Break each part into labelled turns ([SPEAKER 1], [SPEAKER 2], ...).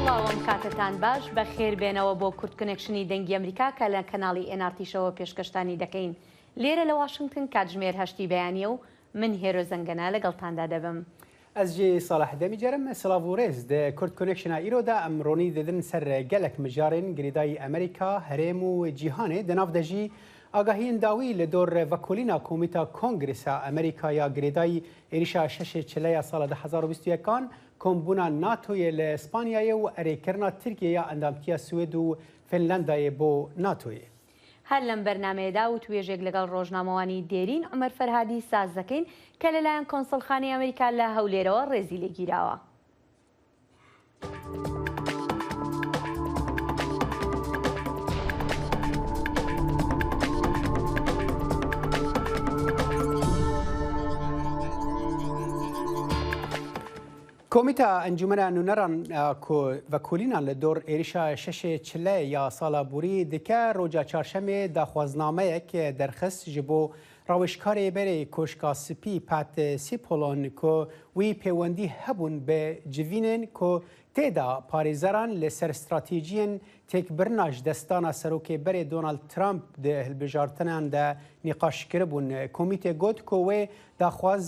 [SPEAKER 1] سڵاو ئەم کاتەتان باش بە خێر بێنەوە بۆ کورد کۆنێکشنی دەنگی ئەمریکا کە لە کەناڵی ئێنارتیشەوە پێشکەشتانی دەکەین لێرە لە واشنگتن کاتژمێر هەشتی بەیانیە و من هێرۆ زەنگەنە لەگەڵتاندا دەبم.
[SPEAKER 2] ئەز ژی ساڵح دەمیجەرم سڵاڤ و ڕێز دە کورد کۆنێکشنا ئیرۆ دە ئەم ڕۆنی ددن سەر گەلەک مژارێن گرێدایی ئەمریکا، هەرێم و جیهانێ دە ناڤ دە ژی ئاگاهیێن داوی لە دۆر ڤەکۆلینا کۆمیتا کۆنگرسا ئەمریکا یا گرێدایی ئێریشا شەشێ چلەیا ساڵە 2021 کان کۆمبوونا ناتۆیێ لە ئسپانیایێ و ئەرێکرنا ترکیێ یا ئەندامتیا سوێد و فنلەندایێ بۆ ناتۆیێ.
[SPEAKER 1] هەر لەم بەرنامەیەدا وتوێژێک لەگەڵ ڕۆژنامەوانی دێرین عومەر فەرهادی ساز دەکەین کە لەلایەن کۆنسڵخانەی ئەمریکا لە هەولێرەوە ڕێزی لێگیراوە.
[SPEAKER 2] کۆمیتە ئەنجومەنە نوونەران کو ڤەکۆلینان لە دۆر ئێریشا شەشێ چلە یا ساڵا بوری دکە ڕۆجا چارشەمێ داخوازنامەیەک دەرخست ژ بۆ ڕاوێژکارێ بەرێ کۆشکا سپی پات سیپۆلۆن کو وی پێوەندی هەبوون بە جڤینێن کو تێدا پارێزەران لە سەر ستراتێژیێن تێکبرنا ژ دەستدانا سەرۆکێ بەرێ دۆناڵد ترامپ دە هلبژارتنان دە نیقاش کربوون. کۆمیتێ گۆت کو وێ داخواز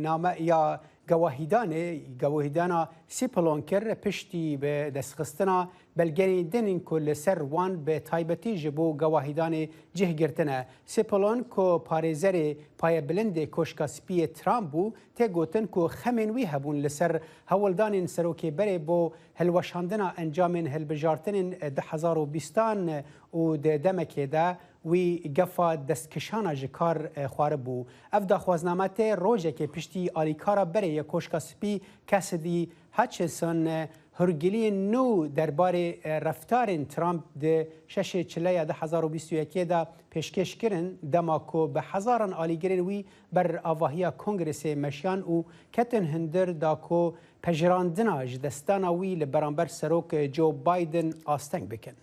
[SPEAKER 2] نامە یا گەواهیدانێ گەواهیدانا سیپڵۆن کرد پشتی بە دەستخستنا بەلگەێ دنین کو لە سەر وان بە تایبەتی ژ بۆ گەواهیدانێ جih گرتنە. سیپڵۆن کو پارێزەرێ پایەبلندێ کۆشکا سپیێ ترامپ بوو تێ گۆتن کو خەمێن وی هەبوون لە سەر هەوڵدانێن سەرۆکێ بەرێ بۆ هلوەشاندنا ئەنجامێن هلبژارتنێن 2020 ان û di demekê de wî gefa destkişana ji kar xwaribû. Ev daxwazname tê rojekê piştî alîkara berê ya Koşka Spî Cassidy Hutchinson hûrgiliyên nû derbarê reftarên Trump di şeşê çileya 2021 de pêşkêş kirin dema ku bi hezaran alîgirên wî ber avahiya Kongresê meşiyan û ketin hundir da ku pejirandina ji destdana wî li beramber Serok Joe Biden asteng bikin.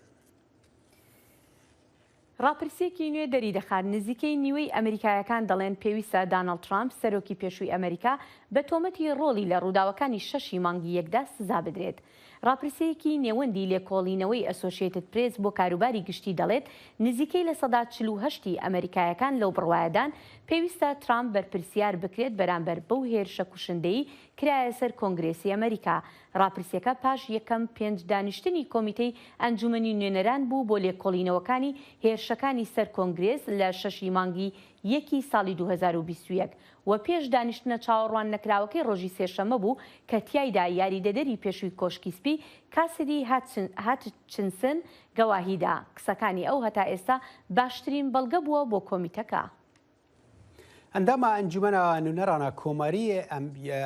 [SPEAKER 1] ڕاپرسییەکی نوێ دەریدەخات، نزیکەی نیوەی ئەمریکایەکان دەڵێن پێویستە داناڵد ترامپ، سەرۆکی پێشووی ئەمریکا بە تۆمەتی ڕۆڵی لە ڕووداوەکانی شەشی مانگی یەکدا سزا بدرێت. ڕاپرسییەکی نێوەندی لێکۆڵینەوەی ئەسۆشیەتد پرێس بۆ کاروباری گشتی دەڵێت نزیکەی 48% ی ئەمریکایەکان لەو بڕوایەدان پێویستە ترامپ بەرپرسیار بکرێت بەرامبەر بەو هێرشە کوشندەی کرایە سەر کۆنگرێسی ئەمریکا. ڕاپرسیەکە پاش یەکەم پێنج دانیشتنی کۆمیتەی ئەنجومەنی نوێنەران بوو بۆ لێکۆڵینەوەکانی هێرشەکانی سەر کۆنگرێس لە شەش ی مانگی یەکی ساڵی 2021 و پێش دانیشتنە چاوەڕوان نەکراوەکەی ڕۆژی سێشەممە بوو کە تیایدا یاریدەدەری پێشووی کۆشکی سپی کاسیدی هاتچنسن گەواهی دا. قسەکانی ئەو هەتا ئێستا باشترین بەڵگە بووە بۆ کۆمیتەکە.
[SPEAKER 2] ئەندامە ئەنجومەنە نوونەرانە کۆماری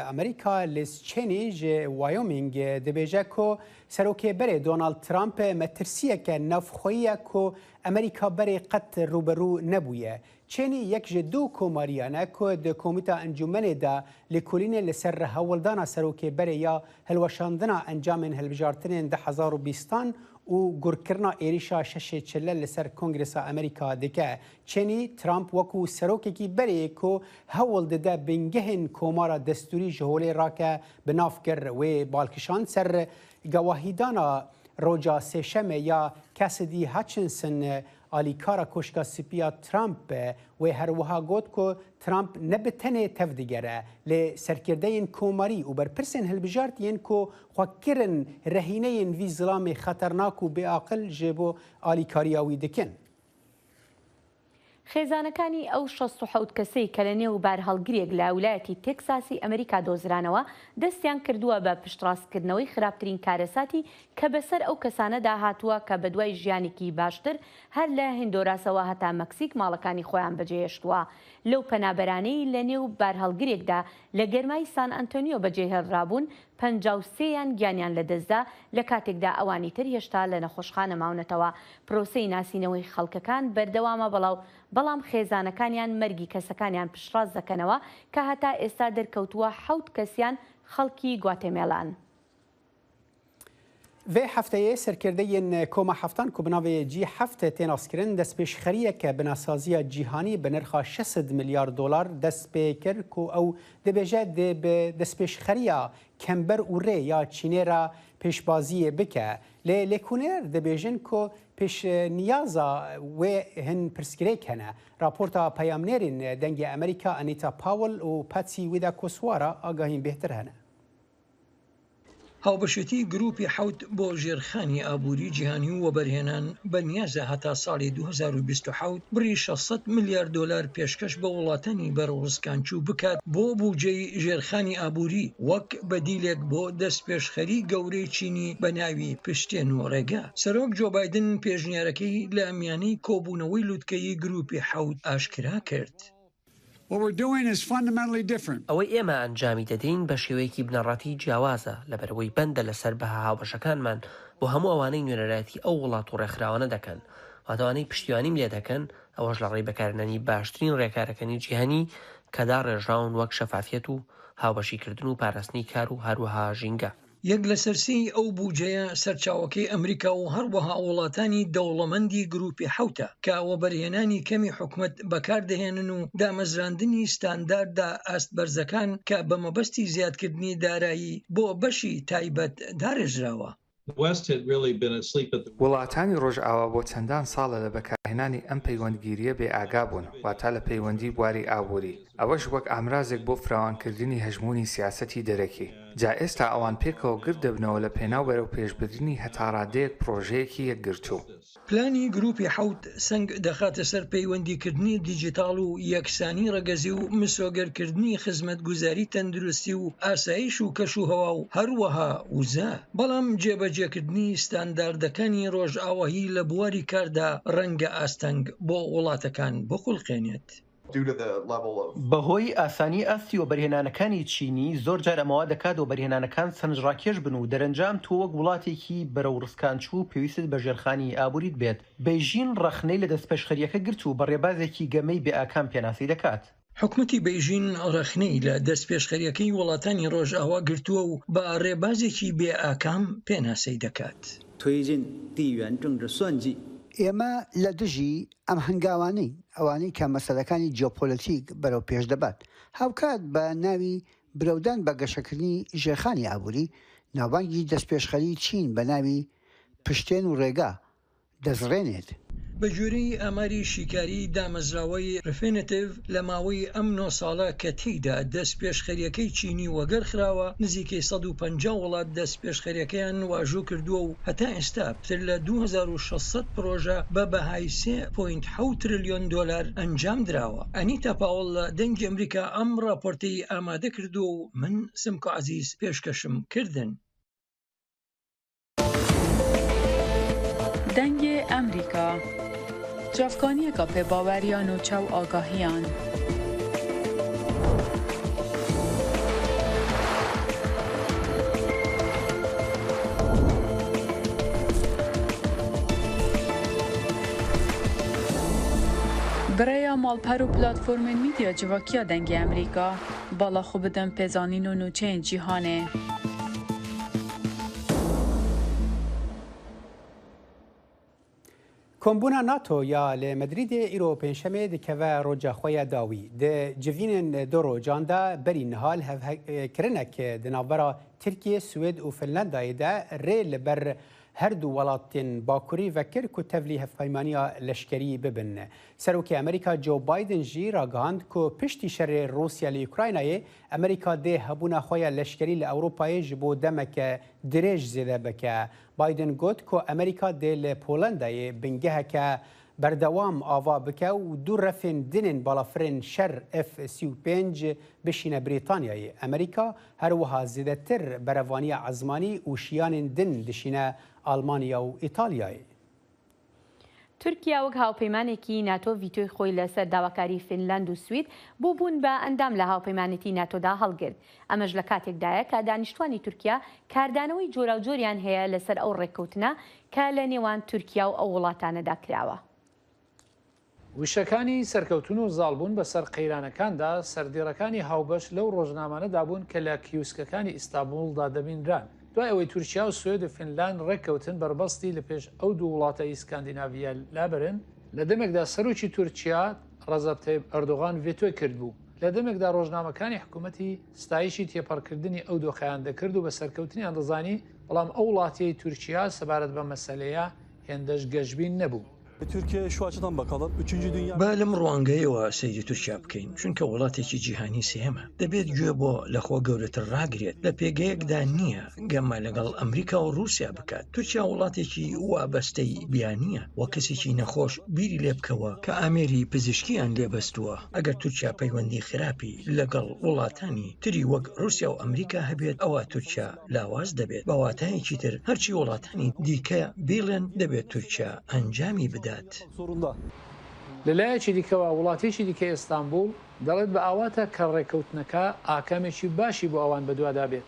[SPEAKER 2] ئەمریکا لیز چێنی ژ وایۆمینگ دبێژە کو سەرۆکێ بەرێ دۆناڵد ترامپ مەترسیەکە ناڤخۆییە کو ئەمریکا بەرێ قەت ڕووبەڕوو نەبوویە. چێنی یەک ژ دوو کۆماریانە کو د کۆمیتا ئەنجومەنێ دا لێکۆلینێ لە سەر هەوڵدانا سەرۆکێ بەرێ یا هلوەشاندنا ئەنجامێن هلبژارتنێن 2020 ان û gurkirina êrîşa şeşê çile li ser Kongresa Amerîka dike. Cheney, Trump wekû serokekî berê yê ku hewl dide bingehên komara destûrî ji holê rake bi nav kir. Wê bal kişand ser gewahîdana roja sêşemê ya Cassidy Hutchinson alîkara Koşka Spî ya Trump. Wê her wiha got ku Trump ne bi tenê tevdigere, lê serkirdeyên komarî û berpirsên hilbijartî yên ku xwe kirin rehîneyên vî zilamê xeternak û bêaqil ji bo alîkariya wî dikin.
[SPEAKER 1] خێزانەکانی ئەو 67 کەسەی کە لە نێو بارهەڵگرێک لە ولایەتی تێکساسی ئەمریکا دۆزرانەوە، دەستیان کردووە بە پشتڕاستکردنەوەی خراپترین کارەساتی کە بەسەر ئەو کەسانەدا هاتووە کە بەدوای ژیانێکی باشتر هەر لە هندۆراسەوە هەتا مەکسیک ماڵەکانی خۆیان بەجێهێشتووە. لەو پەنابەرانەی لە نێو بارهەڵگرێکدا لە گەرمای سان ئەنتۆنیۆ بەجێهێڵرابوون، 53 یان گیانیان لەدەستدا، لە کاتێکدا ئەوانی تر هێشتا لە نەخۆشخانە ماونەتەوە. پرۆسەی ناسینەوەی خەڵکەکان بەردەوامە بەڵاو بەڵام خێزانەکانیان مەرگی کەسەکانیان پشتڕاست دەکەنەوە کە هەتا ئێستا دەرکەوتووە حەوت کەسیان خەڵکی گواتێمێلان.
[SPEAKER 2] Vê hefteyê serkirdeyên Koma Heftan ku bi navê G7 tê naskirin, destpêşxeriyeke binasaziya cîhanî bi nirxa 600 milyar dolar dest pê kir ku ew dibêje dê bi destpêşxeriya kember û rê ya Çînê re pêşbaziyê bike. Lê lêkolîner dibêjin ku pêşniyaza wê hin pirsgirêk hene. Raporta peyamnêrên Dengê Amerîka Anita Powell û Patsy Widakuswara agahiyên bêhtir hene.
[SPEAKER 3] هاوبەشێتی گروپی حەوت بۆ ژێرخانی ئابووری جیهانی و وەبەرهێنان بەنیازە هەتا ساڵی 2027 بڕی 600 ملیار دۆلار پێشکەش بە وڵاتانی بەرەوڕسکانچوو بکات بۆ بوجەی ژێرخانی ئابووری وەک بەدیلێک بۆ دەستپێشخەری گەورەی چینی بە ناوی پشتێن و ڕێگا. سەرۆک جۆ بایدن پێشنیارەکەی لە میانەی کۆبوونەوەی لوتکەیی گروپی حەوت ئاشکرا کرد.
[SPEAKER 4] ئەوەی ئێمە ئەنجامی دەدەین بە شێوەیەکی بنەڕەتی جیاوازە، لەبەرئەوەی بەندە لەسەر بەها هاوبەشەکانمان بۆ هەموو ئەوانەی نوێنەرایەتی ئەو وڵات و ڕێکخراوانە دەکەن، واتە ئەوانەی پشتیوانیم لێدەکەن، ئەوەش لەڕێی بەکارهێنانی باشترین ڕێکارەکانی جیهانی کە داڕێژراون وەک شەفافیەت و هاوبەشیکردن و پاراستنی کار و هەروەها ژینگە.
[SPEAKER 3] یەک لەسەر سێی ئەو بوجەیە سەرچاوەکەی ئەمریکا و هەروەها وڵاتانی دەوڵەمەندی گروپی حەوتە کە وەبەرهێنانی کەمی حکومەت بەکاردەهێنن و دامەزراندنی ستانداردە ئاست بەرزەکان کە بە مەبەستی زیادکردنی دارایی بۆ بەشی تایبەت دارێژراوە.
[SPEAKER 5] وڵاتانی ڕۆژئاوا بۆ چەندان ساڵە لە بەکارهێنانی ئەم پەیوەندگیرییە بێ ئاگا بوون، واتە لە پەیوەندی بواری ئابووری، ئەوەش وەک ئامرازێک بۆ فراوانکردنی هەژموونی سیاسەتی دەرەکی. جا ئێستا ئەوان پێکەوە گرد دەبنەوە لە پێناو بەرەوپێشبردنی هەتاڕادەیەک پڕۆژەیەکی یەکگرتوو.
[SPEAKER 3] پلانی گروپی حەوت سەنگ دەخاتە سەر پەیوەندیکردنی دیجیتاڵ و یەکسانی ڕەگەزی و مسۆگەرکردنی خزمەتگوزاری تەندروستی و ئاسایش و کەشوهەوا و هەروەها وزە، بەڵام جێبەجێکردنی ستانداردەکانی ڕۆژئاوایی لە بواری کاردا ڕەنگە ئاستەنگ بۆ وڵاتەکان بخولقێنێت.
[SPEAKER 6] بەهۆی ئاسانی ئاستی وەبەرهێنانەکانی چینی، زۆرجار ئەمە وا دەکات وەبەرهێنانەکان سەرنجڕاکێش بن و دەرەنجام تۆ وەک وڵاتێکی بەرەو ڕسکانچوو پێویستت بە ژێرخانی ئابووریت بێت. بەیژین ڕەخنەی لە دەستپێشخەرییەکە گرت و بە ڕێبازێکی گەمەی بێ ئاکام پێناسەی دەکات.
[SPEAKER 3] حکومەتی بەیژین ڕەخنەی لە دەستپێشخەرییەکەی وڵاتانی ڕۆژئاوا گرتووە و بە ڕێبازێکی بێ ئاکام پێناسەی دەکات.
[SPEAKER 7] ئێمە لە دژی ئەم هەنگاوانەین، ئەوانەی کە مەسەلەکانی جیۆپۆلەتیک بەرەو پێش دەبات، هاوکات بە ناوی برەودان بە گەشەکردنی ژێرخانی ئابووری، ناوبانگی دەستپێشخەریی چین بە ناوی پشتێن و ڕێگا دەزڕێنێت.
[SPEAKER 3] بەگوێرەی ئاماری شیکاریی دامەزراوەی Refinitiv، لە ماوەی ئەم نۆ ساڵە کە تێیدا دەستپێشخەرییەکەی چینی وەگەرخراوە، نزیکەی 150 وڵات دەستپێشخەرییەکەیان واژوو کردووە و هەتا ئێستا پتر لە 2600 پڕۆژە بە بەهای سێ پۆینت حەوت ترلیۆن دۆلار ئەنجامدراوە. ئەنیتا پاوڵ لە دەنگی ئەمریکا ئەم ڕاپۆرتەی ئامادە کردووە و من سمکۆ عەزیز پێشکەشم کردن.
[SPEAKER 8] دەنگێ ئەمریکا چاڤکانیەکا پێباوەر یا نوچە و ئاگاهیان. Bi rêya malper û platformên mîdya civakiya Dengê Amerîka bala xwe bidin pêzanîn û nûçeyên cîhanê.
[SPEAKER 2] Kombûna NATO ya li Madrîdê îro Pêncşemê dikeve roja xwe ya dawî. Di civînên du rojan de berî niha li hevkirinek di navbera Tirkiye, Swêd û Finlandayê de rê li ber her du welatên Bakurî vekir ku tevlî hevpeymaniya leşkerî bibin. Serokê Amerîka Joe Biden jî ragihand ku piştî şerê Rûsya li Ukraynayê, Amerîka dê hebûna xwe ya leşkerî li Ewropayê ji bo demeke dirêj zêde bike. Biden got ku Amerîka dê li Polendayê bingeheke berdewam ava bike û du refên din ên balafirên şer F-35 bişîne Brîtanyayê. Amerîka her wiha zêdetir berevaniya ezmanî û şiyanên din dişîne Almanya û Îtalyayê.
[SPEAKER 1] تورکیا وەک هاوپەیمانێکی ناتۆ ڤیتۆی خۆی لەسەر داواکاری فینلاند و سوید بۆ بوون بە ئەندام لە هاوپەیمانێتی ناتۆدا هەڵگرت. ئەمەش لە کاتێکدایە کە دانیشتوانی تورکیا کاردانەوەی جۆراوجۆریان هەیە لەسەر ئەو ڕێککەوتنە کە لە نێوان تورکیا و ئەو وڵاتانەدا کراوە.
[SPEAKER 9] وشەکانی سەرکەوتن و زاڵبوون بەسەر قەیرانەکاندا سەردێڕەکانی هاوبەش لەو ڕۆژنامانەدا بوون کە لە کیوسکەکانی ئیستابوڵدا دەبینران. دوای ئەوەی تورکیا و سوێد و فینلاند ڕێککەوتن بەربەستی لە پێش ئەو دوو وڵاتە ئیسکاندیناڤییە لابەرن، لە دەمێکدا سەرۆکی تورکیا ڕەجەب تەیب ئەردۆغان ڤێتۆی کردبوو، لە دەمێکدا ڕۆژنامەکانی حکوومەتی ستایشی تێپەڕکردنی ئەو دۆخەیان دەکرد و بە سەرکەوتنیان دەزانی، بەڵام ئەو وڵاتیەی تورکیا سەبارەت بەم مەسەلەیە هێندەش گەشبین نەبوو.
[SPEAKER 3] با لەم ڕوانگەیەوە سەیری تورکیا بکەین، چونکە وڵاتێکی جیهانی سێیەمە، دەبێت گوێ بۆ لەخۆ گەورەتر ڕاگرێت، لە پێگەیەکدا نییە گەمە لەگەڵ ئەمریکا و ڕووسیا بکات، تورکیا وڵاتێکی وابەستەی بیانییە، وەک کەسێکی نەخۆش بیری لێ بکەوە کە ئامێری پزیشکییان لێ بەستووە، ئەگەر تورکیا پەیوەندی خراپی لەگەڵ وڵاتانی تری وەک ڕووسیا و ئەمریکا هەبێت، ئەوا تورکیا لاواز دەبێت، بە واتایەکی تر هەرچی وڵاتانی دیکە بیڵێن دەبێت تورکیا ئەنجامی بدات.
[SPEAKER 9] لە لایەکی دیکەوە وڵاتێکی دیکەی ئێستانبوڵ دەڵێت بە ئاواتە کە ڕێککەوتنەکە ئاکامێکی باشی بۆ ئەوان بەدوادا بێت.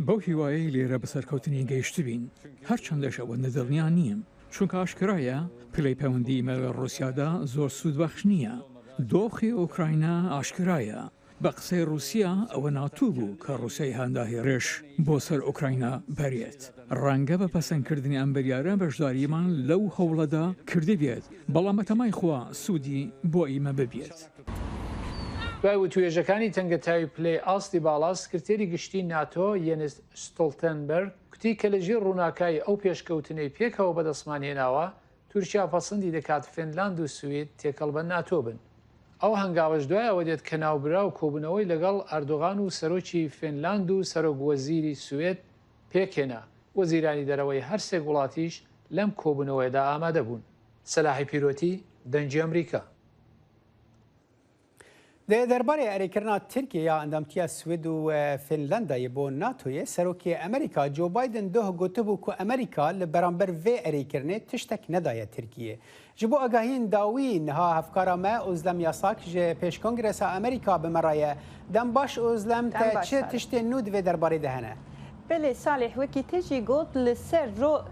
[SPEAKER 10] بەو هیوایەی لێرە بە سەرکەوتنی گەیشتبین، هەرچەندەش ئەوەندە دڵنیا نیم، چونکە ئاشکرایە پلەی پەیوەندیی ئیمە لەگەڵ ڕووسیادا زۆر سوودبەخش نییە. دۆخی ئۆکراینا ئاشکرایە. بە قسەی ڕووسیا، ئەوە ناتۆ بوو کە ڕووسیای هاندا هێرش بۆ سەر ئۆکراینا بەرێت. ڕەنگە بە پەسەندکردنی ئەم بریارە بەشداریمان لەو هەوڵەدا کردبێت، بەڵام بەتەمای خوا سوودی بۆ ئیمە ببێت.
[SPEAKER 9] دوای وتوێژەکانی تەنگەتاوی پلەی ئاستی باڵا، سکرتێری گشتیی ناتۆ یەنس ستۆڵتێنبەرگ کوتی کە لەژێر ڕووناکایی ئەو پێشکەوتنەی پێکەوە بەدەستمان هێناوە، تورکیا پەسندی دەکات فینلاند و سوید تێکەڵ بە ناتۆ بن. ئەو هەنگاوەش دوای ئەوە دێت کە ناوبراو کۆبوونەوەی لەگەڵ ئەردۆغان و سەرۆکی فینلاند و سەرۆک وەزیری سوێد پێکهێنا، وەزیرانی دەرەوەی هەرسێک وڵاتیش لەم کۆبوونەوەیەدا ئامادە بوون. سەلاحی پیرۆتی، دەنگی ئەمریکا.
[SPEAKER 2] Di derbarê erêkirina Tirkiyê ya endamtiya Swêd û Fînlandayê bo NATOyê, Serokê Amerîka Joe Biden doh gotibû ku Amerîka li beramber vê erêkirinê tiştek nedaye Tirkiyê. Ji bo agahiyên dawî niha hevkara me Ozlem Yasak ji pêş Kongresa Amerîka bi me re ye. Dem baş Ozlem, te çi tiştên nû di vê derbarê de hene?
[SPEAKER 11] Belê Salih, wekî te jî got li ser ro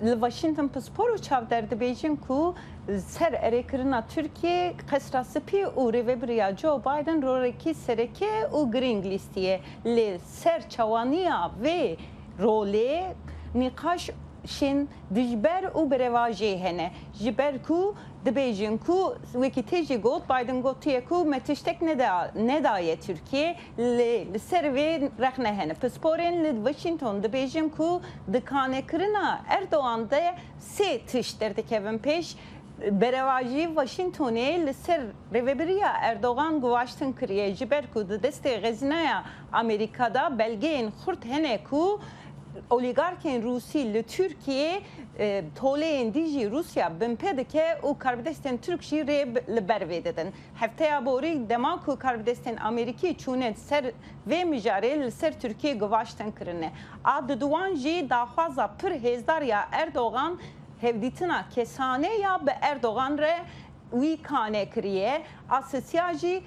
[SPEAKER 11] li Washington pispor û çavder dibêjin ku Ser erêkirina Tirkiyê, Qesra Spî û rêvebiriya Joe Biden rolekî sereke û girîng lîstiye. Lê ser çawaniya vê rolê nîqaşên dijber û berevajê hene. Ji ber ku dibêjin ku wekî te jî got, Biden gotiye ku me tiştek nedaye Tirkiyê lê li ser vê rexne hene. Pisporên li Washington dibêjin ku di kanekirina Erdogan de Sê tişt derdikevin pêş, Berevajî Washingtonê li ser rêvebiriya Erdogan guvaştin kiriye ji ber ku di destê xezîneya Amerîka de belgeyên xurt hene ku olîgarkên Rûsî li Tirkiyê toleyên dijî Rûsya binpê dike û karbidestên Tirk jî rê li ber vê didin. Hefteya borî dema ku karbidestên Amerîkî çûne ser vê mijarê li ser Tirkiyê guvaştin kirine. A diduwan jî daxwaza pir hêzdar ya Erdogan hevdîtina kesane ya bi Erdogan re wî kane kiriye. A sisiya jî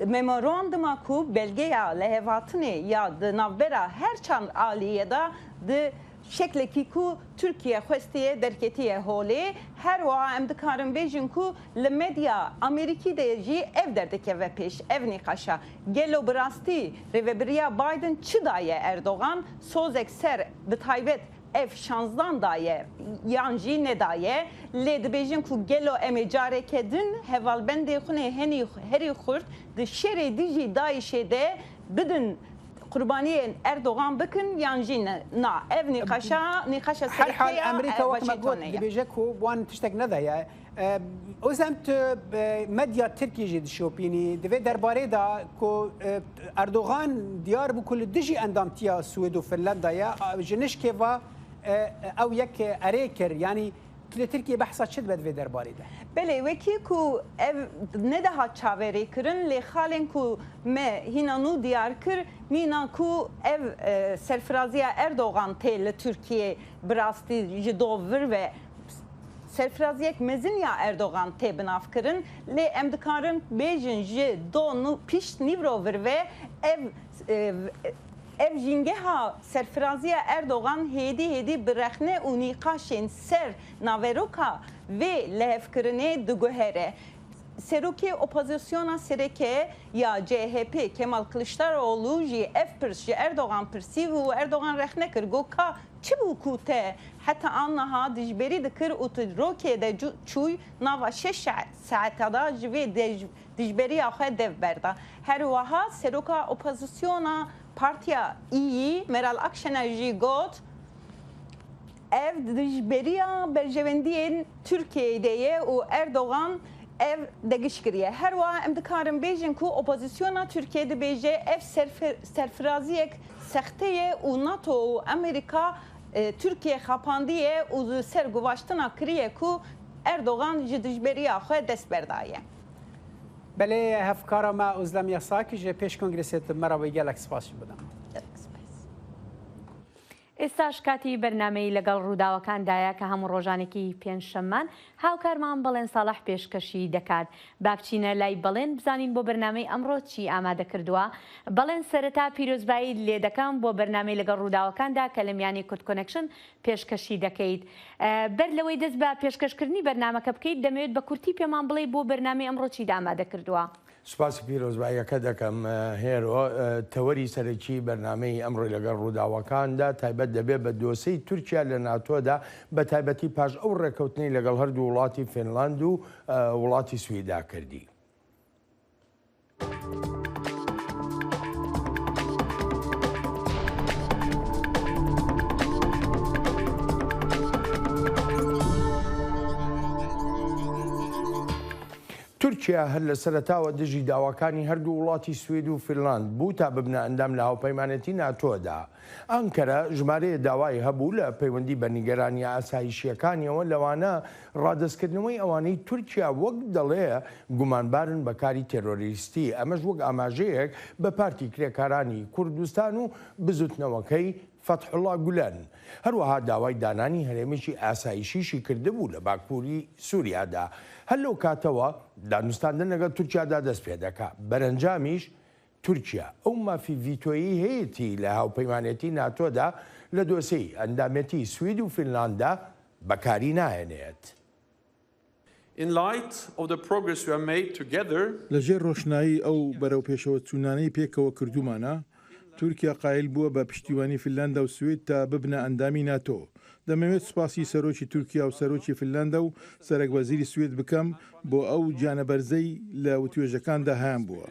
[SPEAKER 11] memoranduma ku belgeya lihevhatinê ya di navbera her çand aliyê de di şeklekî ku Tirkiye xwestiye derketiye holê. Her wiha em dikarin bêjin ku li medya Amerîkî de jî ev derdikeve pêş, ev nîqaşa. Gelo bi rastî rêvebiriya Biden çi daye Erdogan? Sozek ser bi taybet ev şanzdan daye yan jî nedaye. Lê dibêjin ku gelo em ê careke din hevalbendê xwe yê herî xurt di şerê dijî DAIŞ'ê de bidin qurbaniyên Erdogan bikin yan jî na. Ev nîqaşa nîqaşa
[SPEAKER 2] Herhal
[SPEAKER 11] sereke ya
[SPEAKER 2] Amerîka wek me got
[SPEAKER 11] Washingtonê ye.
[SPEAKER 2] dibêje ku wan tiştek nedaye. Ozlem tu medya Tirkiyê jî dişopînî. Di vê derbarê de ku Erdogan diyar bû ku li dijî endamtiya Swêd û Finlanda ye ji nişkê ve ew yek erê kir. Yanî tu li Tirkiyê behsa çi dibe di vê derbarê de?
[SPEAKER 11] Belê wekî ku ev nedihat çaverêkirin lê xalên ku me hîna nû diyar kir mîna ku ev serfiraziya Erdogan tê li Tirkiyê bi rastî ji do vir ve Serfiraziyek mezin ya Erdogan tê binavkirin, lê em dikarin bêjin ji do pişt nîvro vir ve ev ev jîngeha serfiraziya Erdogan hêdî hêdî bi rexne û nîqaşên ser naveroka vê lihevkirinê diguhere. Serokê Opozisyona Sereke ya CHP Kemal Kiliçdaroglu jî ev pirs ji Erdogan pirsî û Erdogan rexne kir got ka çi bû ku te heta an niha dijberî dikir û tu rokê de çûy nava şeş saeta de ji vê dijberiya xwe dev berda. Her wiha Seroka Opozisyona Partiya Îyî Meral Akşener jî got, Ev dijberiya berjewendiyên Tirkiyeyê de ye û Erdogan ev degiş kiriye. Her wiha em dikarin bêjin ku opozisyona Tirkiyeyê dibêje ev serfiraziyek sexte ye û NATO û Amerîka Tirkiye xapandiye û li ser guvaştina kiriye ku Erdogan ji dijberiya xwe dest berdaye.
[SPEAKER 2] Belê hevkara me Ozlem Yasak ji pêş kongresê tu me re wê gelek spas ji bidin.
[SPEAKER 11] Gelek spas.
[SPEAKER 1] ئێستاش کاتی بەرنامەی لەگەڵ ڕووداوەکاندایە کە هەموو ڕۆژانێکی پێنجشەممان هاوکارمان بەڵێن ساڵح پێشکەشی دەکات. با بچینە لای بەڵێن بزانین بۆ بەرنامەی ئەمڕۆ چی ئامادە کردووە. بەڵێن سەرەتا پیرۆزباییت لێ دەکەم بۆ بەرنامەی لەگەڵ ڕووداوەکاندا کە لە میانی کوردکۆنێکشن پێشکەشی دەکەیت. بەر لەوەی دەست بە پێشکەشکردنی بەرنامەکە بکەیت دەمەوێت بە کورتی پێمان بڵێی بۆ بەرنامەی ئەمڕۆ چیت ئامادە کردووە؟
[SPEAKER 12] سوپاسی پیرۆزباییەکە دەکەم هێرۆ، تەوەری سەرەکی بەرنامەی ئەمڕۆی لەگەڵ ڕووداوەکاندا تایبەت دەبێت بە دۆسێی تورکیا لە ناتۆدا بەتایبەتی پاش ئەو ڕێککەوتنەی لەگەڵ هەردوو وڵاتی فینلاند و وڵاتی سویدا کردی. تورکیا هەر لە سەرەتاوە دژی داواکانی هەردوو وڵاتی سوید و فینلاند بوو تا ببنە ئەندام لە هاوپەیمانێتی ناتۆدا. ئانکەرە ژمارەیە داوای هەبوو لە پەیوەندی بە نیگەرانییە ئاسایشییەکانیەوە لەوانە ڕادەستکردنەوەی ئەوانەی تورکیا وەک دەڵێ گومانبارن بە کاری تێرۆریستی ئەمەش وەک ئاماژەیەک بە پارتی کرێکارانی کوردستان و بزوتنەوەکەی فەتحوڵا گولەن هەروەها داوای دانانی هەرێمێکی ئاسایشیشی کردبوو لە باکووری سووریادا. هەر لەو کاتەوە دانوستاندن لەگەڵ تورکیادا دەست پێدەکا. بەرەنجامیش تورکیا ئەو مافی ڤیتۆیەی هەیەتی لە هاوپەیمانێتی ناتۆدا لە دۆسێی ئەندامێتی سوید و فینلانددا بەکاری ناهێنێت.
[SPEAKER 13] لە ژێر ڕۆشنایی ئەو بەرەوپێشەوەچوونانەی پێکەوە کردوومانە، تورکیا قایل بووە بە پشتیوانی فنلاندا و سوید تا ببنە ئەندامی ناتۆ. دەمەوێت سوپاسی سەرۆکی تورکیا و سەرۆکی فنلاندا و سەرەکوەزیری سوید بکەم بۆ ئەو گیانە بەرزەی لە وتوێژەکاندا هەیانبووە.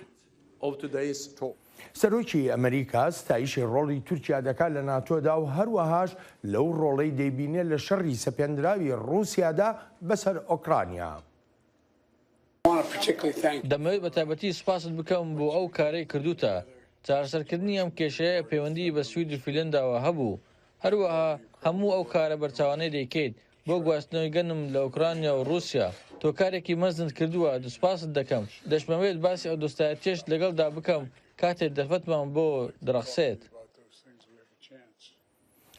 [SPEAKER 12] سەرۆکی ئەمریکا ستایشی ڕۆڵی تورکیا دەکات لە ناتۆدا و هەروەهاش لەو ڕۆڵەی دەیبینێت لە شەڕی سەپێندراوی ڕووسیادا بەسەر ئۆکرانیا.
[SPEAKER 14] دەمەوێت بە تایبەتی سوپاست بکەم بۆ ئەو کارەی کردووتە. چارەسەرکردنی ئەم کێشەیە پەیوەندیی بە سوید و فینلەنداوە هەبوو. هەروەها هەموو ئەو کارە بەرچاوانەی دەیکەیت بۆ گواستنەوەی گەنم لە ئۆکرانیا و ڕووسیا. تۆ کارێکی مەزنت کردووە، سوپاست دەکەم. دەشمەوێت باسی ئەو دۆستایەتیەشت لەگەڵدا بکەم کاتێ دەرفەتمان بۆ دەڕەخسێت.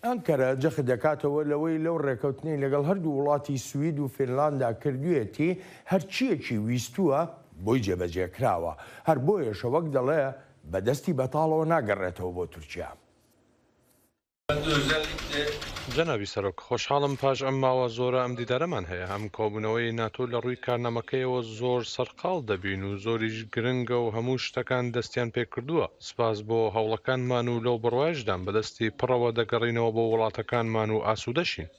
[SPEAKER 12] ئەنکەرە جەخت دەکاتەوە لەوەی لەو ڕێکەوتنەی لەگەڵ هەردوو وڵاتی سوید و فینلاندا کردوویەتی هەرچییەکی ویستووە بۆی جێبەجێکراوە، هەر بۆیەشە وەک دەڵێ بە دەستی بەتاڵەوە ناگەڕێتەوە بۆ تورکیا.
[SPEAKER 15] جەنابی سەرۆک، خۆشحاڵم پاش ئەم ماوە زۆرە ئەم دیدارەمان هەیە. ئەم کۆبوونەوەی ناتۆ لە ڕووی کارنامەکەیەوە زۆر سەرقاڵ دەبین و زۆریش گرنگە و هەموو شتەکان دەستیان پێکردووە. سپاس بۆ هەوڵەکانمان و لەو بڕوایەشدام بە دەستی پڕەوە دەگەڕینەوە بۆ وڵاتەکانمان و ئاسوودەشین.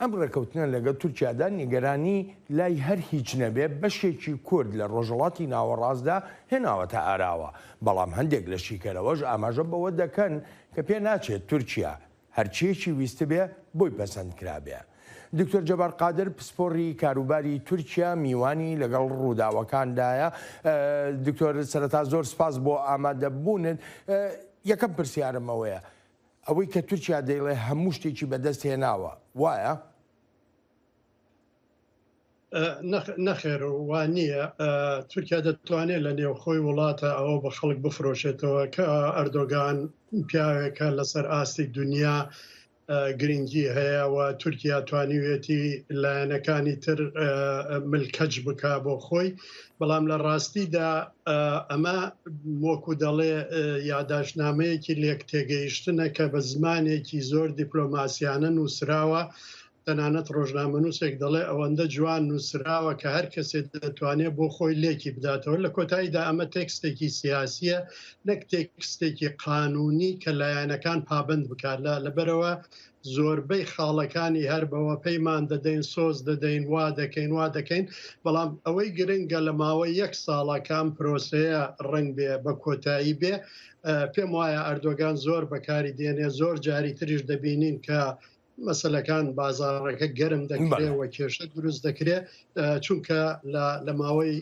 [SPEAKER 12] ئەم ڕێکەوتنە لەگەڵ تورکیادا نیگەرانی لای هەر هیچ نەبێ بەشێکی کورد لە ڕۆژهەڵاتی ناوەڕاستدا هێناوەتە ئاراوە، بەڵام هەندێک لە شیکەرەوەش ئاماژە بەوە دەکەن کە پێ ناچێت تورکیا هەرچییەکی ویستبێ بۆی پەسەند کرابێ. دکتۆر جەبار قادر پسپۆڕی کاروباری تورکیا میوانی لەگەڵ ڕووداوەکاندایە. دکتۆر سەرەتا زۆر سپاس بۆ ئامادەبوونت. یەکەم پرسیارم ئەوەیە ئەوەی کە تورکیا دەیڵێ هەموو شتێکی بەدەست هێناوە وایە؟
[SPEAKER 16] نەخێر وا نییە تورکیا دەتوانێت لە نێوخۆی وڵاتە ئەوە بە خەڵک بفرۆشێتەوە کە ئەردۆگان پیاوێکە لەسەر ئاستی دنیا گرنگی هەیە و تورکیا توانیوێتی لایەنەکانی تر ملکەچ بک بۆ خۆی بەڵام لە ڕاستیدا ئەمە وەکو دەڵێ یاداشتنامەیەکی لێک تێگەیشتنە کە بە زمانێکی زۆر دیپلۆماسیانە نووسراوە. تەنانەت ڕۆژنامەنووسێک دەڵێ ئەوەندە جوان نووسراوە کە هەر کەسێک دەتوانێت بۆ خۆی لێکی بداتەوە. لە کۆتاییدا ئەمە تێکستێکی سیاسییە نەک تێکستێکی قانوونی کە لایەنەکان پابەند بکات. لەبەرئەوە زۆربەی خاڵەکانی هەر بەوە پەیمان دەدەین، سۆز دەدەین، وا دەکەین، وا دەکەین، بەڵام ئەوەی گرنگە لە ماوەی یەک ساڵە کە ئەم پرۆسەیە ڕەنگ بێ بە کۆتایی بێ، پێم وایە ئەردۆگان زۆر بەکاری دێنێ، زۆر جاری تریش دەبینین کە مەسەلەکان بازاڕەکە گەرم دەکرێ و کێشە دروست دەکرێ، چونکە لە ماوەی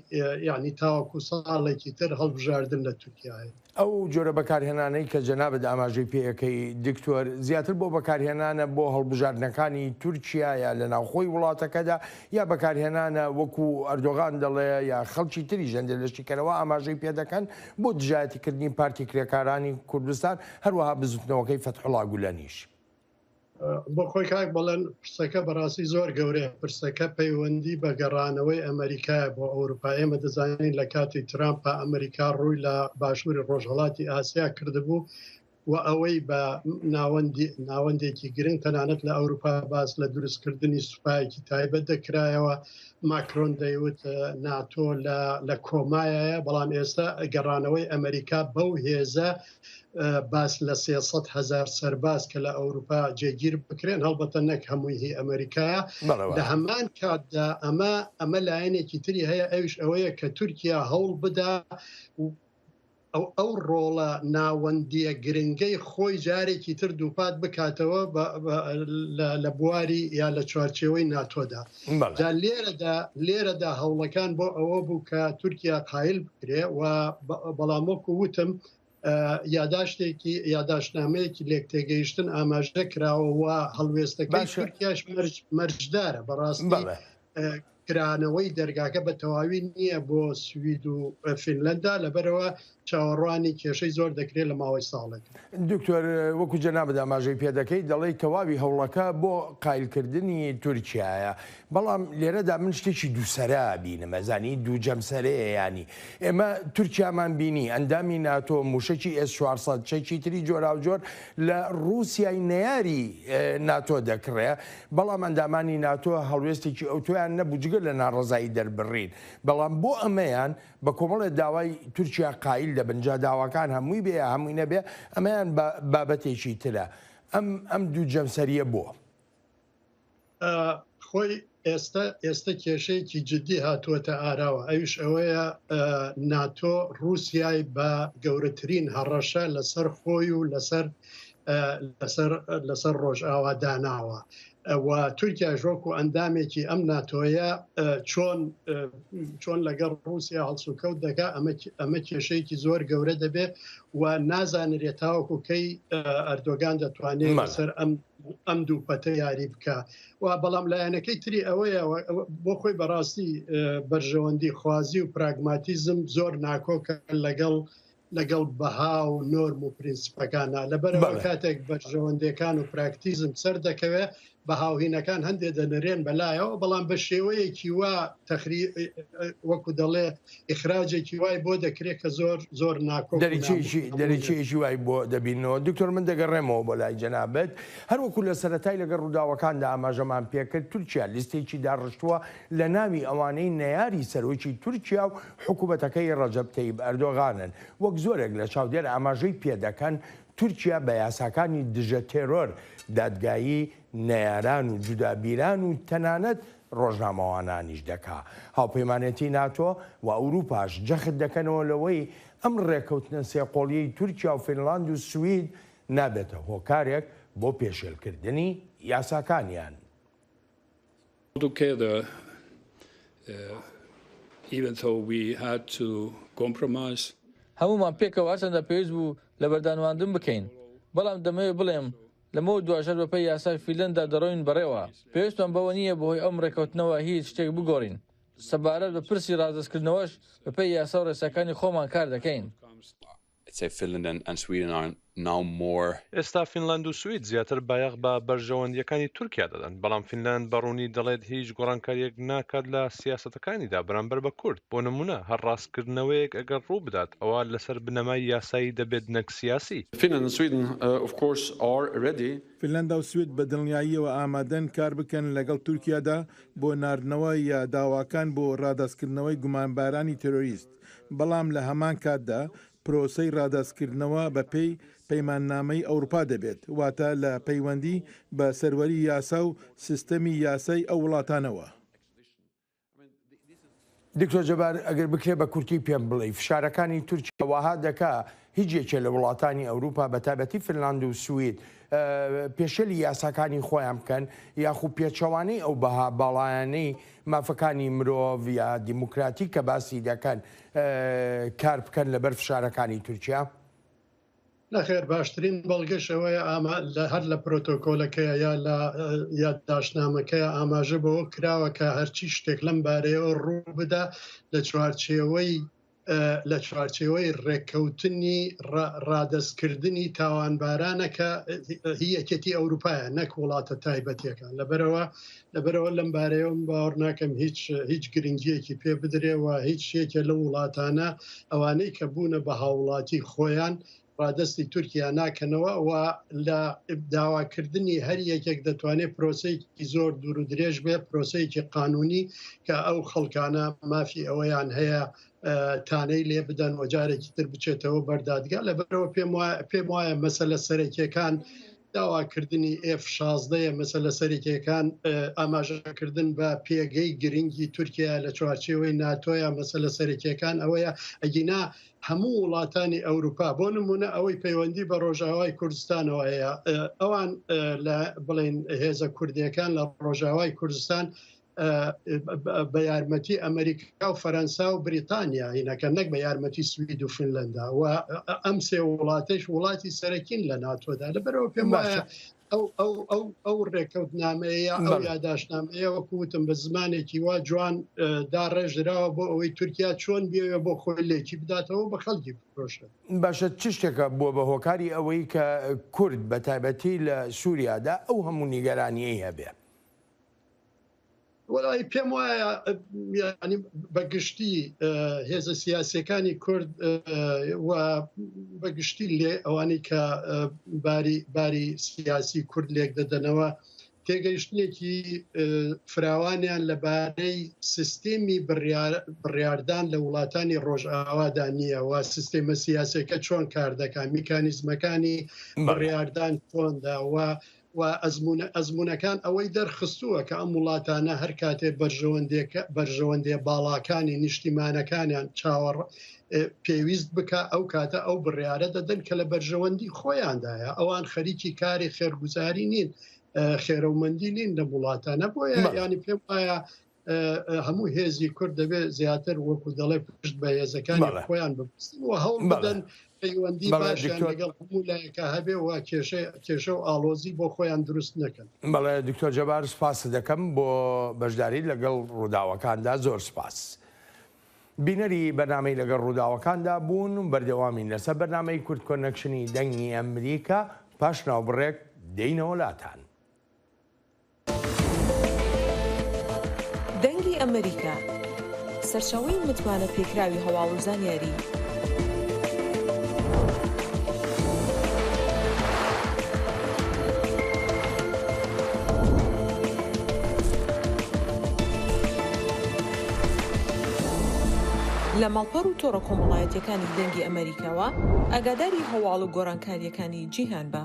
[SPEAKER 16] یعنی تاوەکو ساڵێکی تر هەڵبژاردن لە تورکیا هەیە.
[SPEAKER 12] ئەو جۆرە بەکارهێنانەی کە جەنابت ئاماژەی پێ ئەکەی دکتۆر، زیاتر بۆ بەکارهێنانە بۆ هەڵبژاردنەکانی تورکیایە لە ناوخۆی وڵاتەکەدا یا بەکارهێنانە وەکو ئەردۆغان دەڵێ یا خەڵکی تریش هەندێ لە شیکەرەوە ئاماژەی پێ دەکەن بۆ دژایەتیکردنی پارتی کرێکارانی کوردستان هەروەها بزوتنەوەکەی فەتحوڵا گولەنیش؟
[SPEAKER 16] بۆ خۆی کاک بەڵێن پرسەکە بەڕاستی زۆر گەورەیە پرسەکە پەیوەندی بە گەڕانەوەی ئەمریکایە بۆ ئەوروپا ئێمە دەزانین لە کاتی ترامپا ئەمریکا ڕووی لە باشووری ڕۆژهەڵاتی ئاسیا کردبوو و ئەوەی بە ناوەندی ناوەندێکی گرنگ تەنانەت لە ئەوروپا باس لە دروستکردنی سوپایەکی تایبەت دەکرایەوە ماکرۆن دەیوت ناتۆ لە کۆمایە بەڵام ئێستا گەڕانەوەی ئەمریکا بەو هێزە باس لە 300 هەزار سەرباز کە لە ئەوروپا جێگیر بکرێن هەڵبەتە نەک هەمووی هی ئەمریکایە لە هەمان کاتدا ئەمە ئەمە لایەنێکی تری هەیە ئەویش ئەوەیە کە تورکیا هەوڵ بدا ئەو ئەو ڕۆڵە ناوەندیە گرنگەی خۆی جارێکی تر دووپات بکاتەوە لە بواری یا لە چوارچێوەی ناتۆدا جا لێرەدا لێرەدا هەوڵەکان بۆ ئەوە بوو کە تورکیا قایل بکرێ و بەڵام وەکو وتم یاداشتێکی یاداشتنامەیەکی لێکتێگەیشتن ئاماژە کراوە و هەڵوێستەکەی تورکیاش مەرجدارە بەڕاستی کرانەوەی دەرگاکە بە تەواوی نییە بۆ سوید و فینلەندا، لەبەرئەوە چاوەڕوانی کێشەی زۆر دەکرێت لە ماوەی ساڵێک.
[SPEAKER 12] دکتۆر وەکو جەنابت ئاماژەی پێدەکەیت دەڵێی تەواوی هەوڵەکە بۆ قایلکردنی تورکیایە، بەڵام لێرەدا من شتێکی دووسەرە ئەبینم ئەزانی دوو جەمسەرەیە یانی ئێمە تورکیامان بینی ئەندامی ناتۆ موشەکی ئێس 400 چەکی تری جۆراوجۆر لە ڕووسیای نەیاری ناتۆ دەکڕێ بەڵام ئەندامانی ناتۆ هەڵوێستێکی ئەوتۆیان نەبوو جگە لە ناڕەزایی دەربڕین، بەڵام بۆ ئەمەیان بە کۆمەڵێ داوای تورکیا قایل دەبن، جا داواکان هەمووی بێ یا هەمووی نەبێ ئەمەیان بە بابەتێکی ترە. ئەم ئەم دوو جەمسەرییە بۆ؟
[SPEAKER 16] خۆی ئێستە ئێستە کێشەیەکی جدی هاتووەتە ئاراوە ئەویش ئەوەیە ناتۆ ڕووسیای بە گەورەترین هەڕەشە لەسەر خۆی و لەسەر لەسەر لەسەر ڕۆژئاوا داناوە و تورکیاش وەکو ئەندامێکی ئەم ناتۆیە چۆن چۆن لەگەڵ رووسیا هەڵسوکەوت دەکا ئەمە کێشەیەکی زۆر گەورە دەبێت و نازانرێت تاوەکو کەی ئەردۆگان دەتوانێت لەسەر ئەم ئەم دوو پەتە یاری بکە و بەڵام لایەنەکەی تری ئەوەیە بۆ خۆی بەڕاستی بەرژەوەندی خوازی و پراگماتیزم زۆر ناکۆکە لەگەڵ لەگەڵ بەها و نۆرم و پرینسپەکانە لەبەرئەوە کاتێک بەرژەوەندیەکان و پراکتیزم سەردەکەوێ بەهاوهینەکان هەندێ دەنرێن بەلایەوە بەڵام بە شێوەیەکی وا تەخری وەکو دەڵێ ئیخراجێکی وای بۆ دەکرێت کە زۆر زۆر ناکۆک
[SPEAKER 12] دەریچەیەکی دەریچەیەکی وای بۆ دەبینەوە دکتۆر من دەگەڕێمەوە بۆ لای جەنابت هەروەکو لە سەرەتای لەگەڵ ڕووداوەکاندا ئاماژەمان پێکرد تورکیا لیستێکی داڕشتووە لە ناوی ئەوانەی نەیاری سەرۆکی تورکیا و حکومەتەکەی ڕەجەب تەیب ئەردۆغانن. وەک زۆرێک لە چاودێر ئاماژەی پێدەکەن، تورکیا بە یاساکانی دژە تێرۆر دادگایی نەیاران و جودابیران و تەنانەت ڕۆژنامەوانانیش دەکا. هاوپەیمانێتی ناتۆ و ئەوروپاش جەخت دەکەنەوە لەوەی ئەم ڕێکەوتنە سێقۆڵیەی تورکیا و فینلاند و سوید نابێتە هۆکارێک بۆ پێشێلکردنی یاساکانیان.
[SPEAKER 14] هەموومان پێکەوە هەرچەندە پێویست بوو لەبەردانواندن بکەین، بەڵام دەمەوێت بڵێم لەمەوە دواش هەر بەپێی یاسای فینلەندا دەڕۆین بەڕێوە، پێویستمان بەوە نییە بەهۆی ئەم ڕێککەوتنەوە هیچ شتێک بگۆڕین، سەبارەت بە پرسی ڕادەستکردنەوەش بەپێی یاسا و ڕێساکانی خۆمان کار دەکەین.
[SPEAKER 15] ئێستا فینلاند و سوید زیاتر بایەخ بە بەرژەوەندییەکانی تورکیا دەدەن، بەڵام فینلاند بە ڕوونی دەڵێت هیچ گۆڕانکارییەک ناکات لە سیاسەتەکانیدا بەرامبەر بە کورد، بۆ نموونە هەر ڕاستکردنەوەیەک ئەگەر ڕووبدات ئەوا لەسەر بنەمای یاسایی دەبێت نەک سیاسی.
[SPEAKER 13] فینلەندا و سوید بە دڵنیاییەوە ئامادەن کار بکەن لەگەڵ تورکیادا بۆ ناردنەوە یا داواکان بۆ ڕادەستکردنەوەی گومانبارانی تێرۆریست، بەڵام لە هەمان کاتدا پرۆسەی ڕادەستکردنەوە بە پێی پەیماننامەی ئەوروپا دەبێت، واتە لە پەیوەندی بە سەروەری یاسا و سیستەمی یاسای ئەو وڵاتانەوە.
[SPEAKER 12] دکتۆر جەبار ئەگەر بکرێ بە کورتی پێم بڵێی فشارەکانی تورکیا وەها دەکا هیچ یەکێ لە وڵاتانی ئەوروپا بە تایبەتی فنلاند و سوید پێشێلی یاساکانی خۆیان بکەن یاخو پێچەوانەی ئەو بەها باڵایانەی مافەکانی مرۆڤ یا دیموکراتی کە باسی دەکەن کار بکەن لەبەر فشارەکانی تورکیا؟
[SPEAKER 16] نەخێر باشترین بەڵگەش ئەوەیە ئاما لە هەر لە پرۆتۆکۆلەکەیە یا لە یادداشتنامەکەیە ئاماژە بەوە کراوە کە هەرچی شتێک لەم بارەیەوە ڕوو بدا لە چوارچێوەی لە چوارچێوەی ڕێککەوتنی ڕادەستکردنی تاوانبارانە کە هی یەکێتی ئەوروپایە نەک وڵاتە تایبەتیەکان لەبەرەوە لەبەرەوە لەم بارەیەوە من باوەڕ ناکەم هیچ هیچ گرنگیەکی پێ بدرێ و هیچ یەکێ لەو وڵاتانە ئەوانەی کە بوونە بە هاوڵاتی خۆیان ڕادەستی تورکیا ناکەنەوە و لە داواکردنی هەر یەکێک دەتوانێت پرۆسەیەکی زۆر دوور و درێژ بێ پرۆسەیەکی قانونی کە ئەو خەڵکانە مافی ئەوەیان هەیە تانەی لێ بدەن و جارێکی تر بچێتەوە بەردادگا لەبەرەوە پێم وایە پێم وایە مەسەلە سەرەکیەکان داواکردنی ئێف 16 یە مەسەلە سەرەکیەکان ئاماژەکردن بە پێگەی گرنگی تورکیا لە چوارچێوەی ناتۆیە مەسەلە سەرەکیەکان ئەوەیە ئەگینا هەموو وڵاتانی ئەوروپا بۆ نمونە ئەوەی پەیوەندی بە ڕۆژاوای کوردستانەوە هەیە ئەوان لە بڵێن هێزە کوردیەکان لە ڕۆژاوای کوردستان بە یارمەتی ئەمریکا و فەرەنسا و بریتانیا هینەکە نەک بە یارمەتی سوید و فینلندا و ئەم سێ وڵاتەش وڵاتی سەرەکین لە ناتۆدا لەبەرەوە پێم وایە ئەو ئەو ئەو ئەو ڕێککەوتنامەیە ئەو یاداشتنامەیە وەکو وتم بە زمانێکی وا جوان داڕێژراوە بۆ ئەوەی تورکیا چۆن بێوێ بۆ خۆی لێکی بداتەوە بە خەڵکی بفرۆشێت.
[SPEAKER 12] باشە چ شتێکە بووە بە هۆکاری ئەوەی کە کورد بە تایبەتی لە سووریادا ئەو هەموو نیگەرانییەی هەبێ؟
[SPEAKER 16] وەڵی پێم وایە ینی بە گشتی هێزە سیاسەکانی کورد و بە گشتی لێ ئەوانەی کە باری باری سیاسی کورد لێک دەدەنەوە تێگەیشتنێکی فراوانیان لەبارەی سیستێمی بڕیاردان لە وڵاتانی ڕۆژئاوادا نییە و سیستێمە سیاسەکە چۆن کار دەکات میکانیزمەکانی بڕیاردان چۆندا و و ئەزموونە ئەزموونەکان ئەوەی دەرخستووە کە ئەم وڵاتانە هەر کاتێ بەرژەوەندێکە بەرژەوەندیە باڵاکانی نیشتیمانەکانیان چاوەڕ پێویست بکە ئەو کاتە ئەو بڕیارە دەدەن کە لە بەرژەوەندی خۆیاندایە ئەوان خەریکی کاری خێرگوزاری نین خێرەومەندی نین لە وڵاتانە بۆیە ینی پێم وایە هەموو هێزی کورد دەبێت زیاتر وەکو دەڵێ پشت بە هێزەکانی خۆیان ببستن و هەوڵ بدەن پەیوەندی باشیان لەگەڵ هەموو لایەکە هەبێ و کێشە کێشە و ئاڵۆزی بۆ خۆیان دروست نەکەن.
[SPEAKER 12] بەڵێ دکتۆر جەبار سپاست دەکەم بۆ بەشداریت لەگەڵ ڕووداوەکاندا زۆر سپاس. بینەری بەرنامەی لەگەڵ ڕووداوەکاندا بوون و بەردەوامین لەسەر بەرنامەی کورد کۆنێکشنی دەنگی ئەمریکا پاش ناوبڕێک دێینەوە لاتان.
[SPEAKER 17] دەنگی ئەمەریکا، سەرچاوەی متمانە پێکراوی هەواڵ و زانیاری. لە ماڵپەڕ و تۆڕە کۆمەڵایەتیەکانی دەنگی ئەمەریکاوە ئاگاداری هەواڵ و گۆڕانکاریەکانی جیهان بە.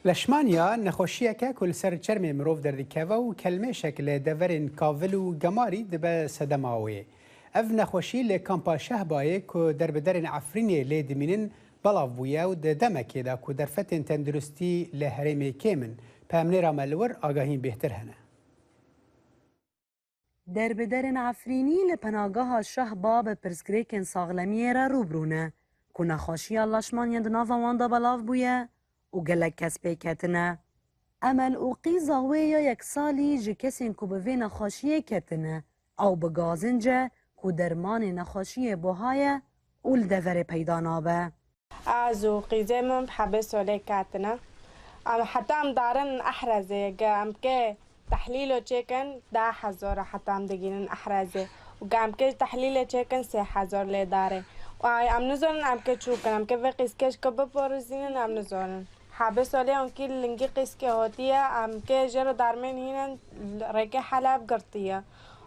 [SPEAKER 2] لەشمانیا نەخۆشییەکە ku li ser çermê mirov derdikeve û kelmêşek li deverên kavil û gemarî dibe sedema wê. Ev nexweşî li kampa Şehbayê ku derbiderên Efrînê lê dimînin belav bûye û di demekê de ku derfetên tenduristî li herêmê kêm in. Peyamnêra me li wir agahiyên bêhtir hene.
[SPEAKER 18] Derbiderên Efrînî li penageha Şehba bi pirsgirêkên saxlemiyê re rû bi rû ne ku nexweşiya leşmanyê di nava wan de belav bûye û gelek kes pê ketine. Emel û qîza wê ya yeksalî ji kesên ku bi vê nexweşiyê ketine, ew bi gazinc e ku dermanê nexweşiyê buha ye û li deverê peyda nabe.
[SPEAKER 19] Ez û qîzê min bi hebê solê ketine. Em heta em darin Ehrezê ge em kê tehlîlo çêkin 10,000 e heta em digînin Ehrezê û ge em kê ji tehlîlê çêkin 3000 lê darê. Û em nizanin em kê çûkin em kê vê qîzkê ji ku biporizînin em nizanin. Hebê solê onkî li lingî qîzkê hatiye em kê jê re dermên hînin rêkê Heleb girtiye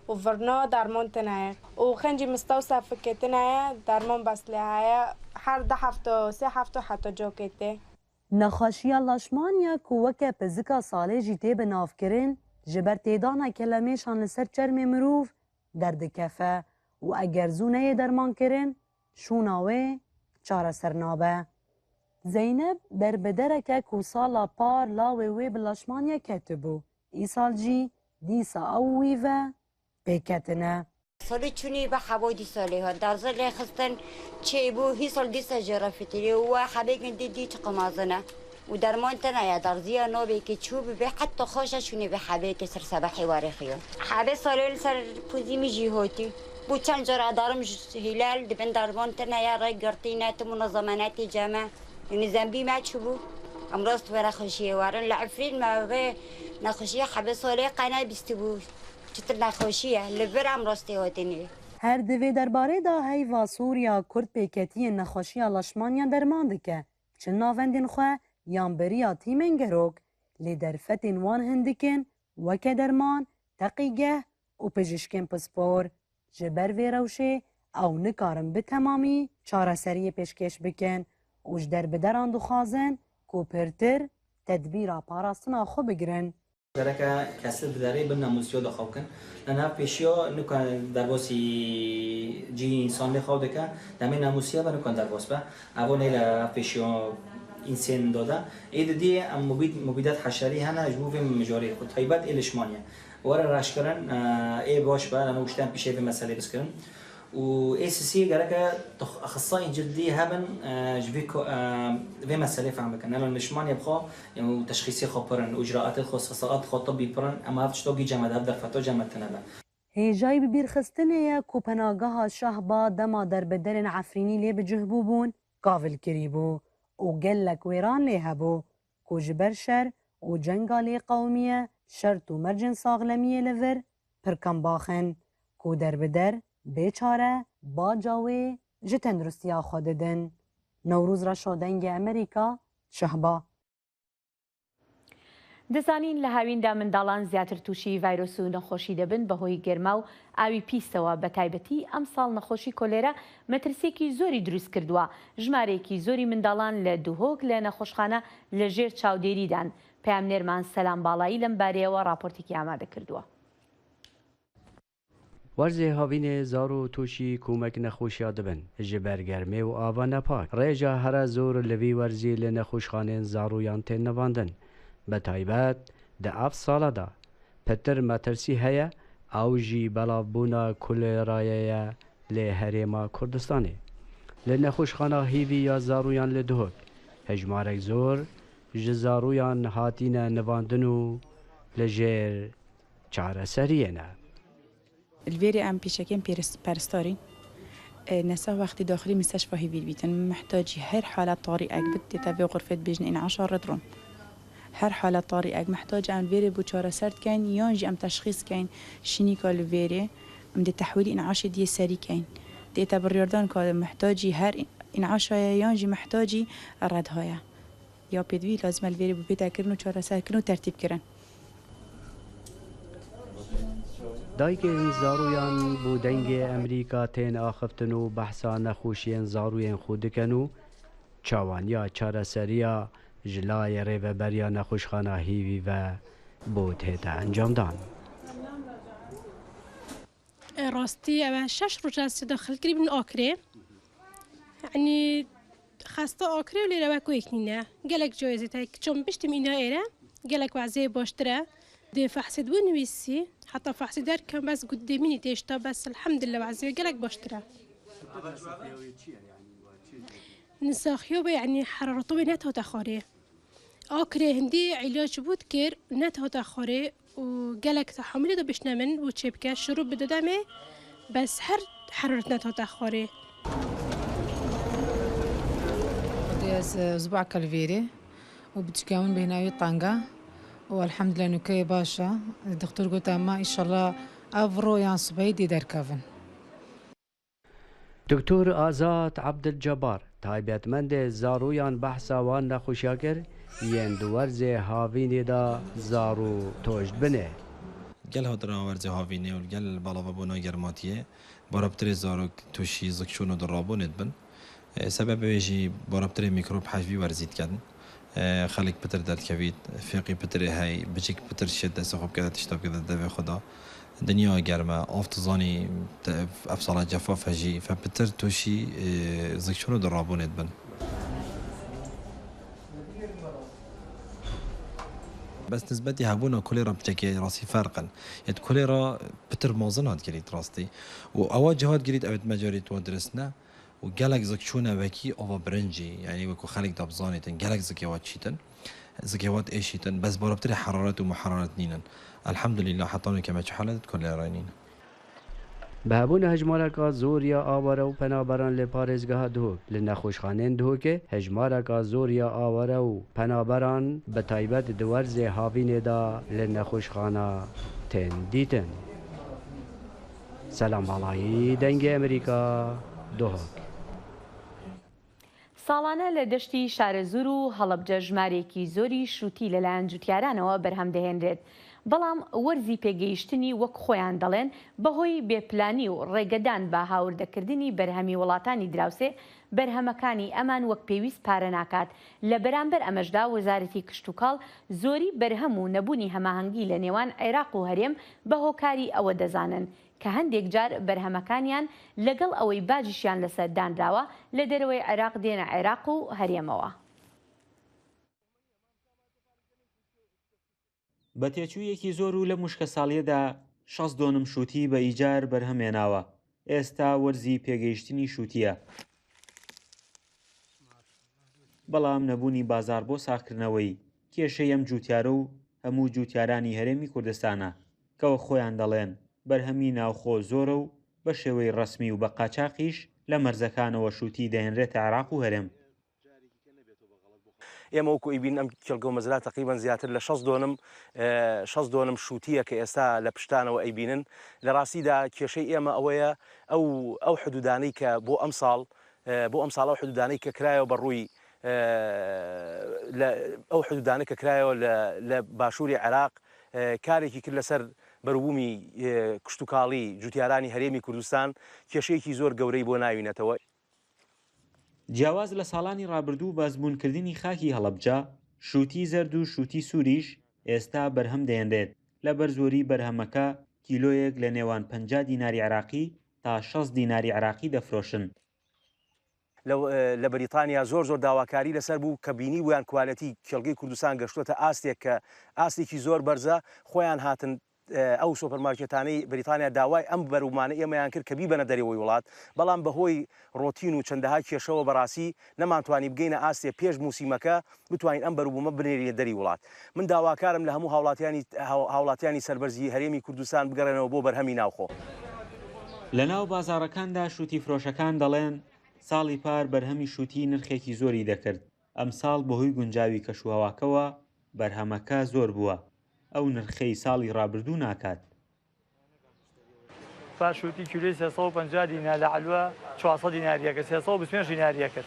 [SPEAKER 19] û virna derman tine ye û xencî mistewsefikê tine ye derman bes lê heye her du hefte û sê hefte heta cokê tê.
[SPEAKER 18] Nexweşiya laşmaniya ku weke pizika salê jî tê binavkirin ji ber têdana kelemêşan li ser çermê mirov derdikefe û eger zû neyê dermankirin şûna wê çareser nabe. Zeyneb derbedereke ku sala par lawê wê bi laşmaniye ketibû, îsal jî dîsa ew û wî ve pê ketine.
[SPEAKER 20] Salê çûnê bi hebo dîsa lê hat derze lê xistin çêbû hî sal dîsa jê re fitirî û we hebêkin dî dî çiqe mezin e û derman tune ye derziya navêkê çû bibe heta xweş e çûnê bi hebêkê ser sebehê warê xiyo. Hebê salê li ser pozî min jî hatî bû çend car edarim ji hîlal dibin derman tune ye rê girtî ne tu munezame ne tê cem e yanî zembî me çûbû em rast were xweşiyê werin li Efrîn me vê nexweşiya hebê salê qe nebîstibû. Çitir nexweşî ye li vir em rastê hatinê.
[SPEAKER 18] Her di vê derbarê de heyva sor ya Kurd pêketiyên nexweşiya laşmanya derman dike, çi navendên xwe yan bi riya tîmên gerok, lê derfetên wan hindik in weke derman, teqîgeh û pijîşkên pispor. Ji ber vê rewşê ew nikarin bi temamî çareseriyê pêşkêş bikin û ji derbideran dixwazin ku pirtir tedbîra parastina xwe bigirin.
[SPEAKER 21] Gereke kesir bi derê bin namûsiya de xew kin. Li nav pêşiya nikane derbasî cihê însan lê xew dike. Demê namûsiya be nikane derbas be. Evo nê li nav pêşiya însên dade. Ê di diyê em mubîd mubîdat heşerî hene ji bo vê mijarê xwe taybet ê lişmaniye. Were reşkirin ê baş be lema wişten pîşê vê meselê biskirin. Û ê sisiyê gereke exisayên cidî hebin ji vê vê meselê fehm bikin. Nelo nişmanê bi xwe û teşxîsê xwe pir in û îcraatê xwe sesaat xwe tibî pir in ema ev tişta gî cem e de ev derfeta cem e tune be.
[SPEAKER 18] Hêjayî bi bîrxistinê ye ku penageha Şehba dema derbederên Efrînî lê bi cih bûbûn kavilkirî bû û gelek wêran lê hebû ku ji ber şer û cenga lê qewimiye şert û mercên saxlemiyê li vir pir kembax in ku derbider bê çare baca wê ji tenduristiya xwe didin. Newroz Reşo Dengê Amerîka, Şehba.
[SPEAKER 1] دەزانین لە هاویندا منداڵان زیاتر تووشی ڤایرۆس و نەخۆشی دەبن بەهۆی گەرما و ئاوی پیسەوە، بەتایبەتی ئەمساڵ نەخۆشی کۆلێرا مەترسییەکی زۆری دروستکردووە، ژمارەیەکی زۆری منداڵان لە دهۆک لە نەخۆشخانە لەژێر چاودێریدان، پەیامنێرمان سەلام باڵایی لەم بارەیەوە ڕاپۆرتێکی ئامادەکردووە.
[SPEAKER 22] وەرزی هاوینێ زارۆ تووشی کومەک نەخۆشیا دبن ji ber germê û ava nepak. Rêja here zor li vî werzî li nexweşxanên zaroyan tên nivandin. Bi taybet di ev sala de pitir metirsî heye ew jî belavbûna kolerayê ye li Herêma Kurdistanê. Li nexweşxana Hîvî ya zaroyan li Duhok hejmarek zor ji zaroyan hatine nivandin û li jêr çareseriyê ne.
[SPEAKER 23] Li vêrê em pîşekên perestarîn. Nesa wextî daxilî misteşfa hêvî dibîtin. Mihtacî her halet tarîek bit tête vê xurfê dibêjin în'aşa red rûn. Her halet tarîek mihtac em li vêrê bo çareser dikeyn yan jî em teşxîs dikeyn şînîka li vêrê em dê tehwîlî în'aşê diyê serî keyn. Tête biryardan ka mihtacî her în'aşa ye yan jî mihtacî redha ye. Ya pêdivî lazim e li vêrê bo bête kirin û çareserkirin û tertîpkirin.
[SPEAKER 22] Dayikên zaroyan bo Dengê Emrîka tên axiftin û behsa nexweşiyên zaroyên xwe dikin û çawaniya çareseriya ji layê rêveberiya nexweşxana Hîvî ve bo tête encamdan.
[SPEAKER 24] Rastî ew e şeş roj ez daxil kirî bin Akrê. Yanî xesta Akrê û lêre wek wêk nîne. Gelek cayê zêde kiçom piştî mîna êre gelek wezê baştir e. Dê fehsê dibû nivîsî heta fehsê derkem bes got dê mînî têşta bes elhemdulillah wezê gelek baştir e. Nisaxiyo wê yanî herareto wê nethate xwarê. ئاکرێ هندی عیلاج بوو دکر نەتهاتە خارێ و گەلەک تەحەمولی دا بشنە من و چێ بکە شروب بدەدەمێ بەس هەر حەرارەت نەتهاتە خارێ.
[SPEAKER 4] Ez zubaka li vêrê û biçika min bêhna wî teng e û elhemdulillah nûkeyê baş e. Dixtor gote me îşallah ev ro yan sibehî dê derkevin.
[SPEAKER 22] Doktor Azad Ebdulcebar, taybetmendê zaroyan behsa wan nexweşiya kir yên di werzê havînê de zaro toş dibine.
[SPEAKER 5] Gel hatina werzê havînê û li gel belavebûna germatiyê barabtirê zarok tûşî zikçûn û dirrabûnê dibin. Sebebê wê jî barabtirê mîkrop hej vî werzî dikin. Xelk pitir derdikevît, fêqî pitirê hey, biçik pitir şêt destê xwe bikeve tişta bikeve devê xwe de. Dinya germ e, av tu zanî ev sala cefaf e jî fe pitir tûşî zikçûn û dirrabûnê dibin. Bes nisbetî hebûna kolêra piçekê rastî ferq in. Yê di kolêra pitir mezin hat girît rastî û ewa cih hat girît ew ê di mecarê tu dirist ne. Û gelek zik çûne wekî ava birincî yanî wekû xelk da bizanîtin gelek zikê we çîtin zikê we diêşîtin bes barabtirê heraret û muheraret nînin elhemdulîllah heta nûke me çi halet di kulê re nîne.
[SPEAKER 22] Bi hebûna hejmareka zor ya aware û penaberan li parêzgeha Duhok, li nexweşxaneyên Duhokê hejmareka zor ya aware û penaberan bi taybet di werzê havînê de li nexweşxana tên dîtin. Selam Balayî, Dengê Amerîka, Duhok.
[SPEAKER 1] ساڵانە لە دەشتی شارەزوور و هەڵەبجە ژمارەیەکی زۆری شووتی لەلایەن جوتیارانەوە بەرهەم دەهێنرێت، بەڵام وەرزی پێگەیشتنی وەک خۆیان دەڵێن بەهۆی بێ پلانی و ڕێگەدان بە هاوردەکردنی بەرهەمی وڵاتانی دراوسێ بەرهەمەکانی ئەمان وەک پێویست پارە ناکات، لە بەرامبەر ئەمەشدا وەزارەتی کشتوکاڵ زۆری بەرهەم و نەبوونی هەماهەنگی لە نێوان عێراق و هەرێم بە هۆکاری ئەوە دەزانن کە هەندێک جار بەرهەمەکانیان لەگەڵ ئەوەی باجیشیان لەسەر دانراوە لە دەرەوەی عێراق دێنە عێراق و هەرێمەوە.
[SPEAKER 6] بە تێچوویەکی زۆر و لەم وشکەساڵییەدا 60 دۆنم شووتی بە ئیجار بەرهەمهێناوە، ئێستا وەرزی پێگەیشتنی شووتییە، بەڵام نەبوونی بازاڕ بۆ ساغکردنەوەی کێشەی ئەم جووتیارە و هەموو جووتیارانی هەرێمی کوردستانە کە وەک خۆیان دەڵێن بەرهەمی ناوخۆ زۆرە و بە شێوەی ڕەسمی و بە قاچاخیش لە مەرزەکانەوە شووتی دەهێنرێتە عێراق و هەرێم.
[SPEAKER 7] ئێمە وەکو ئەیبینن ئەم کێڵگە و مەزرا تەقریبەن زیاتر لە 60 دۆنم 60 دۆنم شووتییە کە ئێستا لە پشتانەوە ئەیبینن. لە ڕاستیدا کێشەی ئێمە ئەوەیە ئەو ئەو حدودانەی کە بۆ ئەمساڵ بۆ ئەمساڵ ئەو حدودانەی کە کرایەوە بە ڕووی لە ئەو حدودانە کە کرایەوە لە لە باشووری عێراق کارێکی کرد لەسەر بەروبوومی کشتوکاڵی جوتیارانی هەرێمی کوردستان کێشەیەکی زۆر گەورەی بۆ ناوینەتەوە.
[SPEAKER 6] جیاواز لە ساڵانی ڕابردوو بە ئەزموونکردنی خاکی هەڵەبجە، شووتی زەرد و شووتی سووریش ئێستا بەرهەم دەهێنرێت، لەبەر زۆری بەرهەمەکە کیلۆیەک لە نێوان 50 دیناری عێراقی تا 60 دیناری عێراقی دەفرۆشن.
[SPEAKER 7] لە بەریتانیا زۆر زۆر داواکاری لەسەر بوو کە بینیبوویان کوالێتی کێڵگەی کوردستان گەشتووەتە ئاستێک کە ئاستێکی زۆر بەرزە، خۆیان هاتن ئەو سۆپەرمارکێتانەی بەریتانیا داوای ئەم بەروبومانە ئێمەیان کرد کە بیبەنە دەرەوەی وڵات، بەڵام بەهۆی ڕۆتین و چەندەها کێشەوە بەڕاستی نەمانتوانی بگەینە ئاستێ پێش موسیمەکە بتوانین ئەم بەروبومە بنێرینە دەری وڵات. من داواکارم لە هەموو هاوڵاتیانی هاوڵاتیانی سەربەرزی هەرێمی کوردستان بگەڕێنەوە بۆ بەرهەمی ناوخۆ.
[SPEAKER 6] لەناو بازاڕەکاندا شوتیفرۆشەکان دەڵێن، ساڵی پار بەرهەمی شوتی نرخێکی زۆری دەکرد، ئەمساڵ بەهۆی گونجاوی کەشوهەواکەوە بەرهەمەکە زۆر بووە، ئەو نرخەی ساڵی ڕابردوو ناکات.
[SPEAKER 25] پار شووتی کیلۆی 350 دینار لە عەلوە 400 دیناریە کرد 325 دیناریە کرد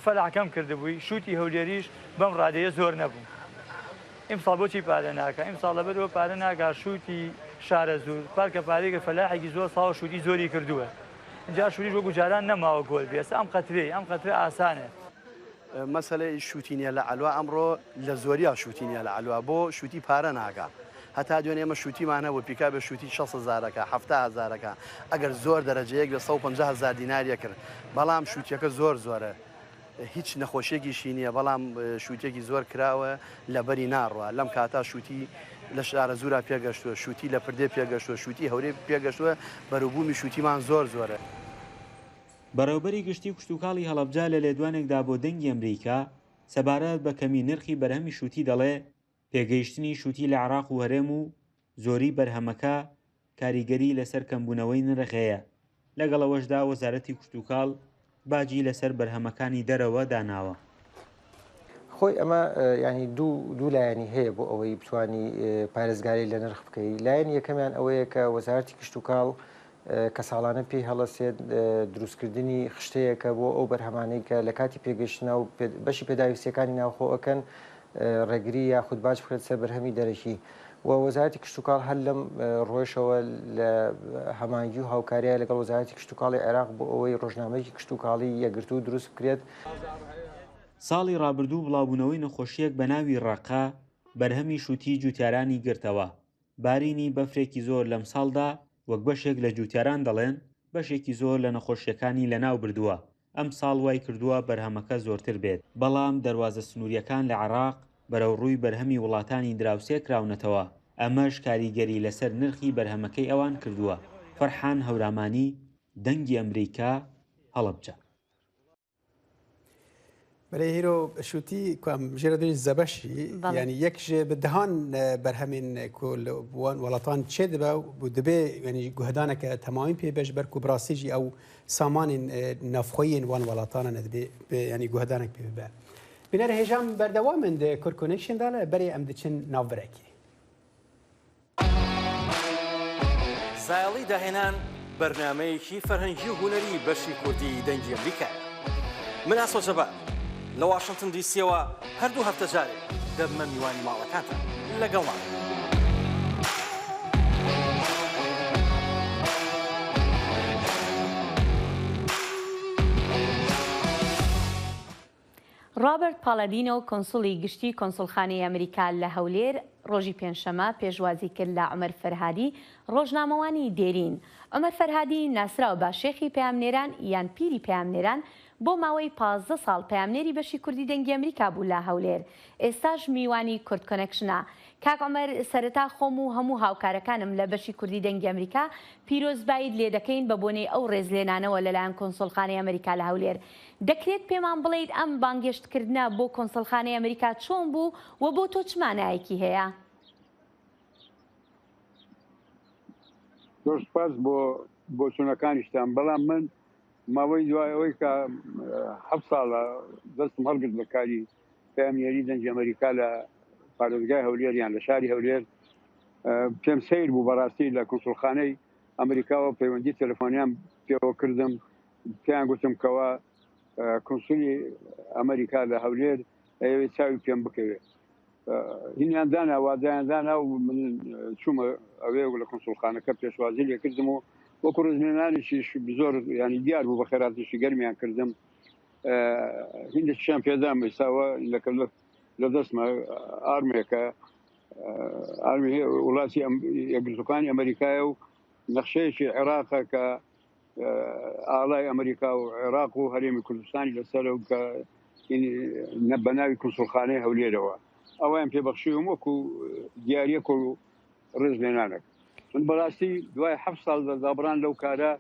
[SPEAKER 25] فەلاح کەم کردبووی شووتی هەولێریش بەم ڕادەیە زۆر نەبوو ئیمساڵ بۆچی پارە ناکا ئیمساڵ لەبەرەوە پارە ناکا شووتی شارەزوور پارکە پارەی کرد فەلاحێکی زۆر ساڵ شووتی زۆری کردووە اینجا شووتیش وەکو جاران نەماوە گۆل بێ ئێستا ئەم قەترەی ئەم قەترە ئاسانە.
[SPEAKER 26] مەسەلەی شوتی نیە لە عەلوە ئەمڕۆ لە زۆریا شوتی نیە لە عەلوە بۆ شوتی پارە ناکا هەتا دوێنێ ئێمە شوتیمان هەبوو پیکابێ شوتی 6 هەزارەکە 70 هەزارەکە ئەگەر زۆر دەرەجە یەک بێ 150 هەزار دیناریە کرد بەڵام شوتیەکە زۆر زۆرە هیچ نەخۆشیەکیشی نییە بەڵام شوتێکی زۆر کراوە لەبەری ناڕوە لەم کاتا شوتی لە شارەزوورا پێگەشتووە شوتی لە پردێ پێگەشتووە شوتی هەورێ پێگەشتووە بەروبوومی شوتیمان زۆر زۆرە.
[SPEAKER 6] بەڕێوبەری گشتی کشتوکاڵی هەڵەبجە لە لێدوانێکدا بۆ دەنگی ئەمریکا سەبارەت بە کەمی نرخی بەرهەمی شووتی دەڵێ، پێگەیشتنی شووتی لە عێراق و هەرێم و زۆری بەرهەمەکە کاریگەری لەسەر کەمبوونەوەی نرخ هەیە، لەگەڵ ئەوەشدا وەزارەتی کشتوکاڵ باجی لەسەر بەرهەمەکانی دەرەوە داناوە.
[SPEAKER 3] خۆی ئەمە یانی دوو لایەنی هەیە بۆ ئەوەی بتانی پارێزگاری لە نرخ بکەی لایەن یەکەمیان ئەوەیە کە وەزارەتی کشتوکاڵ کە ساڵانە پێی هەڵەسێت دروستکردنی خشتەیەکە بۆ ئەو بەرهەمانەی کە لە کاتی پێگەشتنە و بەشی پێداویستیەکانی ناوخۆ ئەکەن ڕێگری یاخود باج بخرێت سەر بەرهەمی دەرەکی و وەزارەتی کشتوکاڵ هەر لەم ڕۆیشەوە لە هەمانگی و هاوکاریە لەگەڵ وەزارەتی کشتوکاڵی عێراق بۆ ئەوەی ڕۆژنامەیەکی کشتوکاڵی یەکگرتوو دروست بکرێت.
[SPEAKER 6] ساڵی ڕابردوو بڵاوبوونەوەی نەخۆشییەک بە ناوی ڕەقە بەرهەمی شووتیی جووتیارانی گرتەوە، بارینی بەفرێکی زۆر لەمساڵدا وەک بەشێک لە جووتیاران دەڵێن بەشێکی زۆر لە نەخۆشییەکانی لەناو بردووە، ئەمساڵ وای کردووە بەرهەمەکە زۆرتر بێت، بەڵام دەروازە سنوورییەکان لە عێراق بەرەو ڕووی بەرهەمی وڵاتانی دراوسێ کراونەتەوە، ئەمەش کاریگەری لەسەر نرخی بەرهەمەکەی ئەوان کردووە. فەرحان هەورامانی، دەنگی ئەمریکا، هەڵەبجە.
[SPEAKER 2] بەێ هیرۆ شوتی کوام ژێرە دوێن زەبەشی ینی یەک ژێ بە دەهان بەرهەمێن وان وڵاتان چێ دەبە و دەبێ ینی گوهدانەکە تەمامی پێ بەش بەرکو بڕاستیژی ئەو سامانên نافخۆیên وان وڵاتانە نەدەبێ ینی گوهدانێک پێ ببە. بینەر هێژام بەردەوامن دە کورد کۆنێکشندا لە بەرێ ئەم دچن ناوبرەکی.
[SPEAKER 8] زایەڵی داهێنان بەرنامەیەکی فەرهەنگی و هونەری بەشی کوردی دەنگی ئەمریکایە. من ئاسۆ جەبار لە واشنتن دیسیەوە هەردوو هەفتە جارێک دەبمە میوانی ماڵەکانتان. لەگەڵمان بن.
[SPEAKER 1] ڕابەرت پاڵادینۆ کونسوڵی گشتی کونسوڵخانەی ئەمریکا لە هەولێر ڕۆژی پێنجشەممە پێشوازی کرد لە عومەر فەرهادی ڕۆژنامەوانی دێرین. عومەر فەرهادی ناسراو بە شێخی پەیامنێران یان پیری پەیامنێران بۆ ماوەی 15 ساڵ پەیامنێری بەشی کوردی دەنگی ئەمریکا بوو لە هەولێر ئێستاش میوانی کورد کۆنێکشنە. کاک عومەر سەرەتا خۆم و هەموو هاوکارەکانم لە بەشی کوردی دەنگی ئەمریکا پیرۆزباییت لێدەکەین بە بۆنەی ئەو ڕێزلێنانەوە لەلایەن کونسوڵخانەی ئەمریکا لە هەولێر. دەکرێت پێمان بڵێیت ئەم بانگهێشتکردنە بۆ کۆنسڵخانەی ئەمریکا چۆن بوو و بۆ تۆ چ مانایەکی هەیە؟
[SPEAKER 9] زۆر سوپاس بۆ بۆچوونەکانیشتان، بەڵام من ماوەی دوای ئەوەی کە هەفت ساڵە دەستم هەڵگرت بە کاری پەیامنێری دەنگی ئەمریکا لە پارێزگای هەولێر یان لە شاری هەولێر پێم سەیر بوو بەڕاستی لە کونسوڵخانەی ئەمریکاوە پەیوەندی تەلەفۆنیان پێوە کردم پێیان گوتم کەوا کونسولی ئەمریکا لە هەولێر ئەیەوێت چاوی پێم بکەوێت هینیان دانا وادایان دانا و من چوومە ئەوێ و لە کونسوڵخانەکە پێشوازی لێکردم و وەکو ڕێزلێنانێکیش زۆر ینی دیار بوو بە خێراتیشی گەرمیان کردم هیندێکیان پێدام ئێستاوە لەکە لە دەستمە ئارمێکە ئارمی وڵاتی یەکگرتوەکانی ئەمریکایە و نەخشەیەکی عێراقە کە ئاڵای ئەمریکا و عێراق و هەرێمی کوردستانی لەسەرە و کە بە ناوی کونسوڵخانەی هەولێرەوە ئەویان پێبەخشیوم وەکو دیاریەک و ڕێزلێنانێک من بەڕاستی دوای هەفت ساڵ لە دابڕان لەو کارە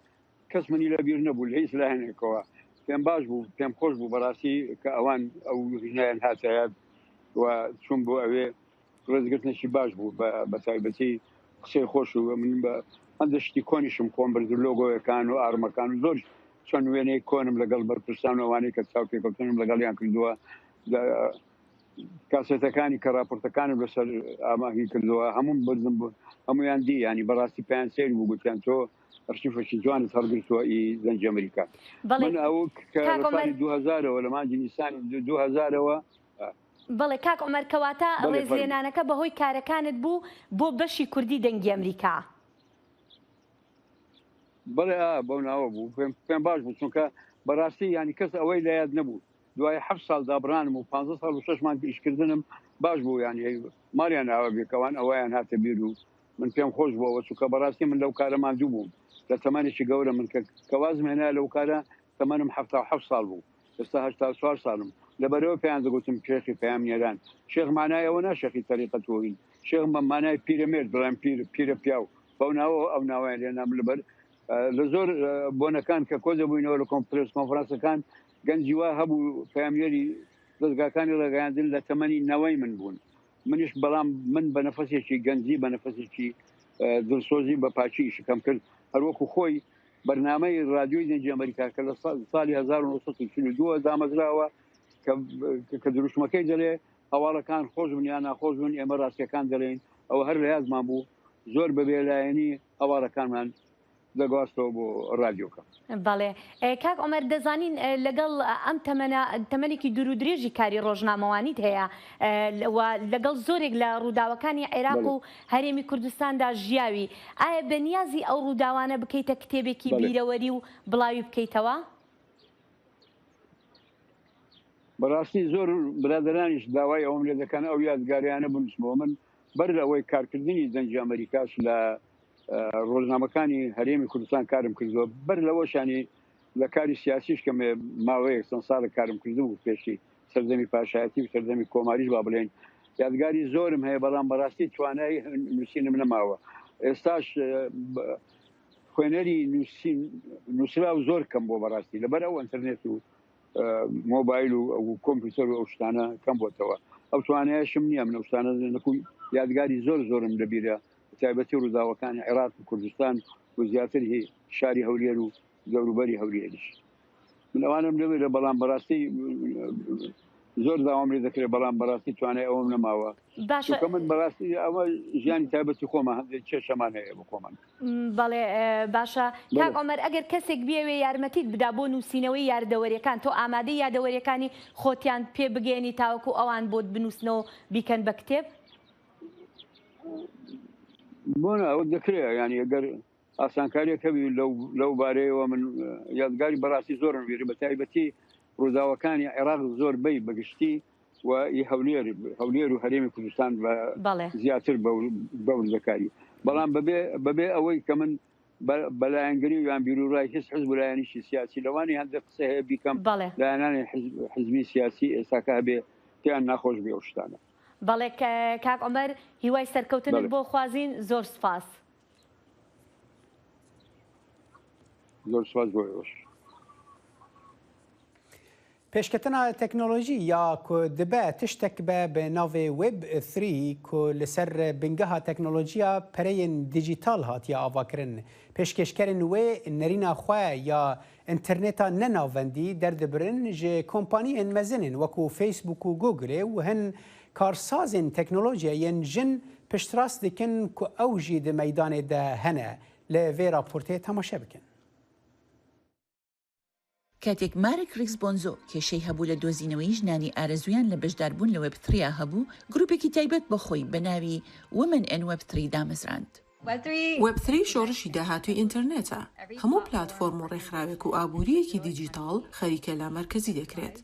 [SPEAKER 9] کەس منی لەبیر نەبوو لە هیچ لایەنێکەوە پێم باش بوو پێم خۆش بوو بەڕاستی کە ئەوان ئەو ژنیان هاتایات و چوون بۆ ئەوێ ڕێزگرتنێکی باش بوو بە تایبەتی قسەی خۆش و من بە هەندێک شتی کۆنیشم خۆم برد لۆگۆیەکان و ئارمەکان و زۆر چەند وێنەی کۆنم لەگەڵ بەرپرسان و ئەوانەی کە چاوپێکەوتنم لەگەڵیان کردووە کاسێتەکانی کە راپۆرتەکانم لەسەر ئاماهی کردووە هەموم بردم بوو هەمویان دی ینی بەڕاستی پێیان سەیر بوو گوتیان تۆ ئەرشیفێکی جوانت هەڵگرتووە ئی دەنگی ئەمریکا من ئەو کە لە ساڵی 2000ەوە لە مانگی نیسانی 2000ەوە
[SPEAKER 1] بەڵێ کاک عومەر کەواتە ڕێزلێنانەکە بەهۆی کارەکانت بوو بۆ بەشی کوردی دەنگی ئەمریکا؟
[SPEAKER 9] بەڵێ ئا بەو ناوە بوو پێم باش بوو چونکە بەڕاستی ینی کەس ئەوەی لە یاد نەبوو دوای هەفت ساڵ دابڕانم و 15 ساڵ و شەش مانگ ئیشکردنم باش بوو ینی ماڵیان ئاوا بێکەوان ئەویان هاتە بیر و من پێم خۆش بووەوە چونکە بەڕاستی من لەو کارە ماندوو بووم لە تەمەنێکی گەورە من کە کەوازم هێنا لەو کارە تەمەنم 77 ساڵ بوو ئێستا 84 ساڵم لەبەرەوە پێیان دەگوتم شێخی پەیامنێران شێخ مانای ئەوە نا شێخی تەریقەت و هین شێخ بە مانای پیرەمێرد بڵێم پیر پیرە پیاو بەو ناوە ئەو ناوەیان لێنام لەبەر لە زۆر بۆنەکان کە کۆ دەبووینەوە لە کۆنفرنس کۆنفرانسەکان گەنجی وا هەبوو پەیامنێری. دەزگاکانی ڕاگەیاندن لە تەمەنی نەوەی من بوون منیش بەڵام من بە نەفەسێکی گەنجی بە نەفەسێکی دڵسۆزی بە پاکی ئیشەکەم کرد هەروەکو خۆی بەرنامەی رادیۆی دەنگی ئەمریکا کە لە ساڵی 1942 دامەزراوە کە دروشمەکەی دەڵێ هەواڵەکان خۆش بن یان ناخۆش بن ئێمە ڕاستیەکان دەڵێین ئەوە هەر لە یادمان بوو زۆر بە بێلایەنی هەواڵەکانمان دەگواستەوە بۆ ڕادیۆکە.
[SPEAKER 1] بەڵێ کاک عومەر دەزانین لەگەڵ ئەم تەمەنە تەمەنێکی دوور و درێژی کاری ڕۆژنامەوانیت هەیە و لەگەڵ زۆرێک لە ڕووداوەکانی عێراق و هەرێمی کوردستاندا ژیاوی ئایا بەنیازی ئەو ڕووداوانە بکەیتە کتێبێکی بیرەوەری و بڵاوی بکەیتەوە؟
[SPEAKER 9] بەڕاستی زۆر برادەرانیش داوای ئەوەم لێ دەکەن ئەو یادگاریانە بنووسمەوە من بەر لە ئەوەی کارکردنی دەنگی ئەمریکاش لە ڕۆژنامەکانی هەرێمی کوردستان کارم کردووە بەر لەوەشانی لە کاری سیاسیش کە ماوەیەک چەند ساڵە کارم کردو بوو پێشی سەردەمی پاشایەتی و سەردەمی کۆماریش با بڵێن یادگاری زۆرم هەیە بەڵام بەڕاستی توانای نووسینم نەماوە ئێستاش خوێنەری نووسین نووسراو زۆر کەم بۆ بەڕاستی لەبەر ئەو ئەتەرنێت و مۆبایل و ئەو کۆمپیوتەر و ئەو شتانە کەم بۆتەوە ئەو توانایشم نییە من ئەو شتانە نەکو یادگاری زۆر زۆرم لەبیرە تایبەتی ڕووداوەکانی عێراق و کوردستان و زیاتر هی شاری هەولێر و دەوروبەری هەولێریش من ئەوانم لەبیرە بەڵام بەڕاستی زۆر داوام لێ دەکرێت بەڵام بەڕاستی توانای ئەوەم نەماوە
[SPEAKER 1] باشە
[SPEAKER 9] چونکە من بەڕاستی ئەوە ژیانی تایبەتی خۆمە هەندێک کێشەمان هەیە بۆ خۆمان.
[SPEAKER 1] بەڵێ باشە کاک عومەر ئەگەر کەسێک بیەوێ یارمەتیت بدا بۆ نووسینەوەی یاردەوەریەکان تۆ ئامادەی یادەوەریەکانی خۆتیان پێ بگەیەنی تاوەکو ئەوان بۆت بنووسنەوە بیکەن بە کتێب؟
[SPEAKER 9] بۆ نا ئەوە دەکرێ یانی ئەگەر ئاسانکاریەک هەبی لەو لەو بارەیەوە من یادگاری بەڕاستی زۆرم ویری بە تایبەتی ڕووداوەکانی عێراق زۆربەی بەگشتی و ئی هەولێر هەولێر و هەرێمی کوردستان بە
[SPEAKER 1] بەڵێ.
[SPEAKER 9] زیاتر بە وردەکاری بەڵام بەبێ بەبێ ئەوەی کە من بە لایەنگری و یان بیرورای هیچ حزب و لایەنیشی سیاسی لەوانی هەندێک قسە هەیە بیکەم
[SPEAKER 1] بەڵێ.
[SPEAKER 9] لایەنانی حزبی سیاسی ئێستاکە هەبێ پێیان ناخۆش بێ ئەو شتانە.
[SPEAKER 1] بەڵێ کاک عومەر هیوای سەرکەوتنت
[SPEAKER 9] بەڵێ.
[SPEAKER 1] بۆ خوازین زۆر سوپاس.
[SPEAKER 9] زۆر سوپاس بۆ ئێوەش.
[SPEAKER 2] پێشکەتنا تەکنۆلۆژی یا ku dibe tiştek be bi navê Web Three ku li ser bingeha teknolojiya pereyên dîjîtal hatiye avakirin. Pêşkêşkerên wê nerîna xwe ya înterneta nenavendî derdibirin ji kompaniyên mezin ên wekû Facebook û Googleê û hin karsazên teknolojiyê yên jin piştrast dikin ku ew jî di meydanê de hene. Li vê raportê temaşe bikin.
[SPEAKER 10] کاتێک مارک ریکس بۆنزۆ کێشەی هەبوو لە دۆزینەوەی ژنانی ئارەزوویان لە بەشداربوون لە وێب ثریا هەبوو، گروپێکی تایبەت بە خۆی بە ناوی Women in Web Three دامەزراند.
[SPEAKER 17] وێب ثری شۆڕشی داهاتووی ئینتەرنێتە. هەموو پلاتفۆرم و ڕێکخراوێک و ئابوورییەکی دیجیتاڵ خەریکە لامەرکەزی دەکرێت.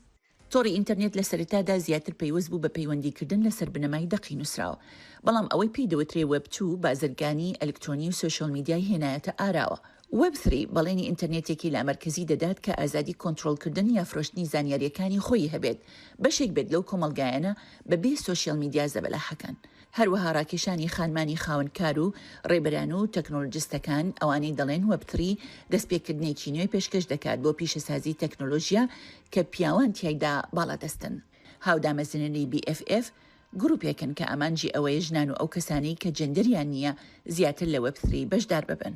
[SPEAKER 10] تۆڕی ئینتەرنێت لە سەرەتادا زیاتر پەیوەست بوو بە پەیوەندیکردن لەسەر بنەمای دەقی نووسراو، بەڵام ئەوەی پێی دەوترێ وێب توو بازرگانی ئەلکترۆنی و سۆشیال میدیای هێنایەتە ئاراوە. وێب ثری بەڵێنی ئینتەرنێتێکی لامەرکەزی دەدات کە ئازادی کۆنترۆڵکردن یا فرۆشتنی زانیارییەکانی خۆیی هەبێت، بەشێک بێت لەو کۆمەڵگایانە بەبێ سۆشیال میدیا زەبەلاحەکان. هەروەها ڕاکێشانی خانمانی خاوەن کار و ڕێبەران و تەکنۆلۆجستەکان، ئەوانەی دەڵێن وێب ثری دەستپێکردنێکی نوێ پێشکەش دەکات بۆ پیشەسازی تەکنۆلۆژیا کە پیاوان تیایدا باڵادەستن. هاودامەزرێنەری بی ئێف ئێف گروپێکن کە ئامانجی ئەوەیە ژنان و ئەو کەسانەی کە جێندەریان نییە زیاتر لە وێب ثری بەشدار ببن.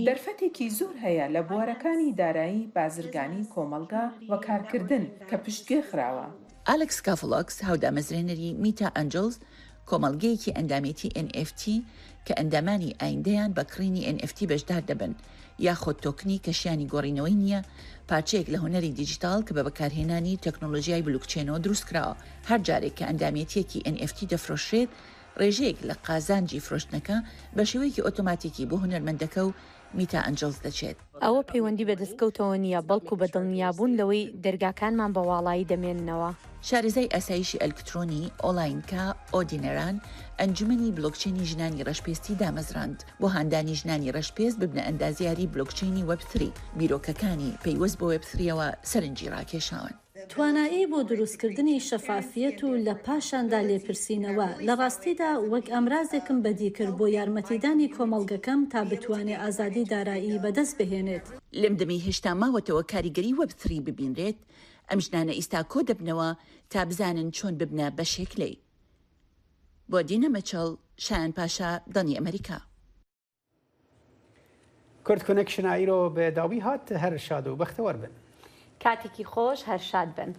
[SPEAKER 11] دەرفەتێکی زۆر هەیە لە بوارەکانی دارایی، بازرگانی، کۆمەڵگا و کارکردن کە پشتگوێ خراوە.
[SPEAKER 10] ئالێکس کافڵۆکس، هاودامەزرێنەری میتا ئەنجڵز، کۆمەڵگەیەکی ئەندامێتی ئێن ئێف تی کە ئەندامانی ئایندەیان بە کڕینی ئێن ئێف تی بەشدار دەبن، یاخود تۆکنی کە شیانی گۆڕینەوەی نییە، پارچەیەک لە هونەری دیجیتاڵ کە بە بەکارهێنانی تەکنۆلۆژیای بلوکچێنەوە دروستکراوە. هەر جارێک کە ئەندامێتییەکی ئێن ئێف تی دەفرۆشرێت، ڕێژەیەک لە قازانجی فرۆشتنەکە بە شێوەیەکی ئۆتۆماتیکی بۆ هونەرمەندەکە و میتا ئەنجڵز دەچێت.
[SPEAKER 1] ئەوە پەیوەندی بە دەستکەوتەوە نییە، بەڵکو بە دڵنیابوون لەوەی دەرگاکانمان بە واڵایی دەمێننەوە.
[SPEAKER 10] شارەزای ئاسایشی ئەلکترۆنی، ئۆلاینکا ئۆدینەران، ئەنجومەنی بلۆکچەینی ژنانی ڕەشپێستی دامەزراند بۆ هاندانی ژنانی ڕەشپێست ببنە ئەندازیاری بلۆکچەینی وێب ثری، بیرۆکەکانی پەیوەست بە وێب ثریەوە سەرنجی ڕاکێشاون.
[SPEAKER 13] توانایی بۆ دروستکردنی شەفافیەت و لە پاشاندا لێپرسینەوە، لە ڕاستیدا وەک ئامرازێکم بەدی کرد بۆ یارمەتیدانی کۆمەڵگەکەم تا بتوانێ ئازادی دارایی بەدەست بهێنێت.
[SPEAKER 10] لەم دەمەی هێشتا ماوەتەوە کاریگەری وێب ثری ببینرێت، ئەم ژنانە ئیستا کۆ دەبنەوە تا بزانن چۆن ببنە بەشێک لێی. بۆ دینە مچڵ، شایان پاشا، دەنگی ئەمەریکا.
[SPEAKER 2] کورد کونەکشن ئیرۆ بە داوی هات هەر شاد و بەختەوەر بن.
[SPEAKER 1] کاتێکی خۆش هەر شاد بن.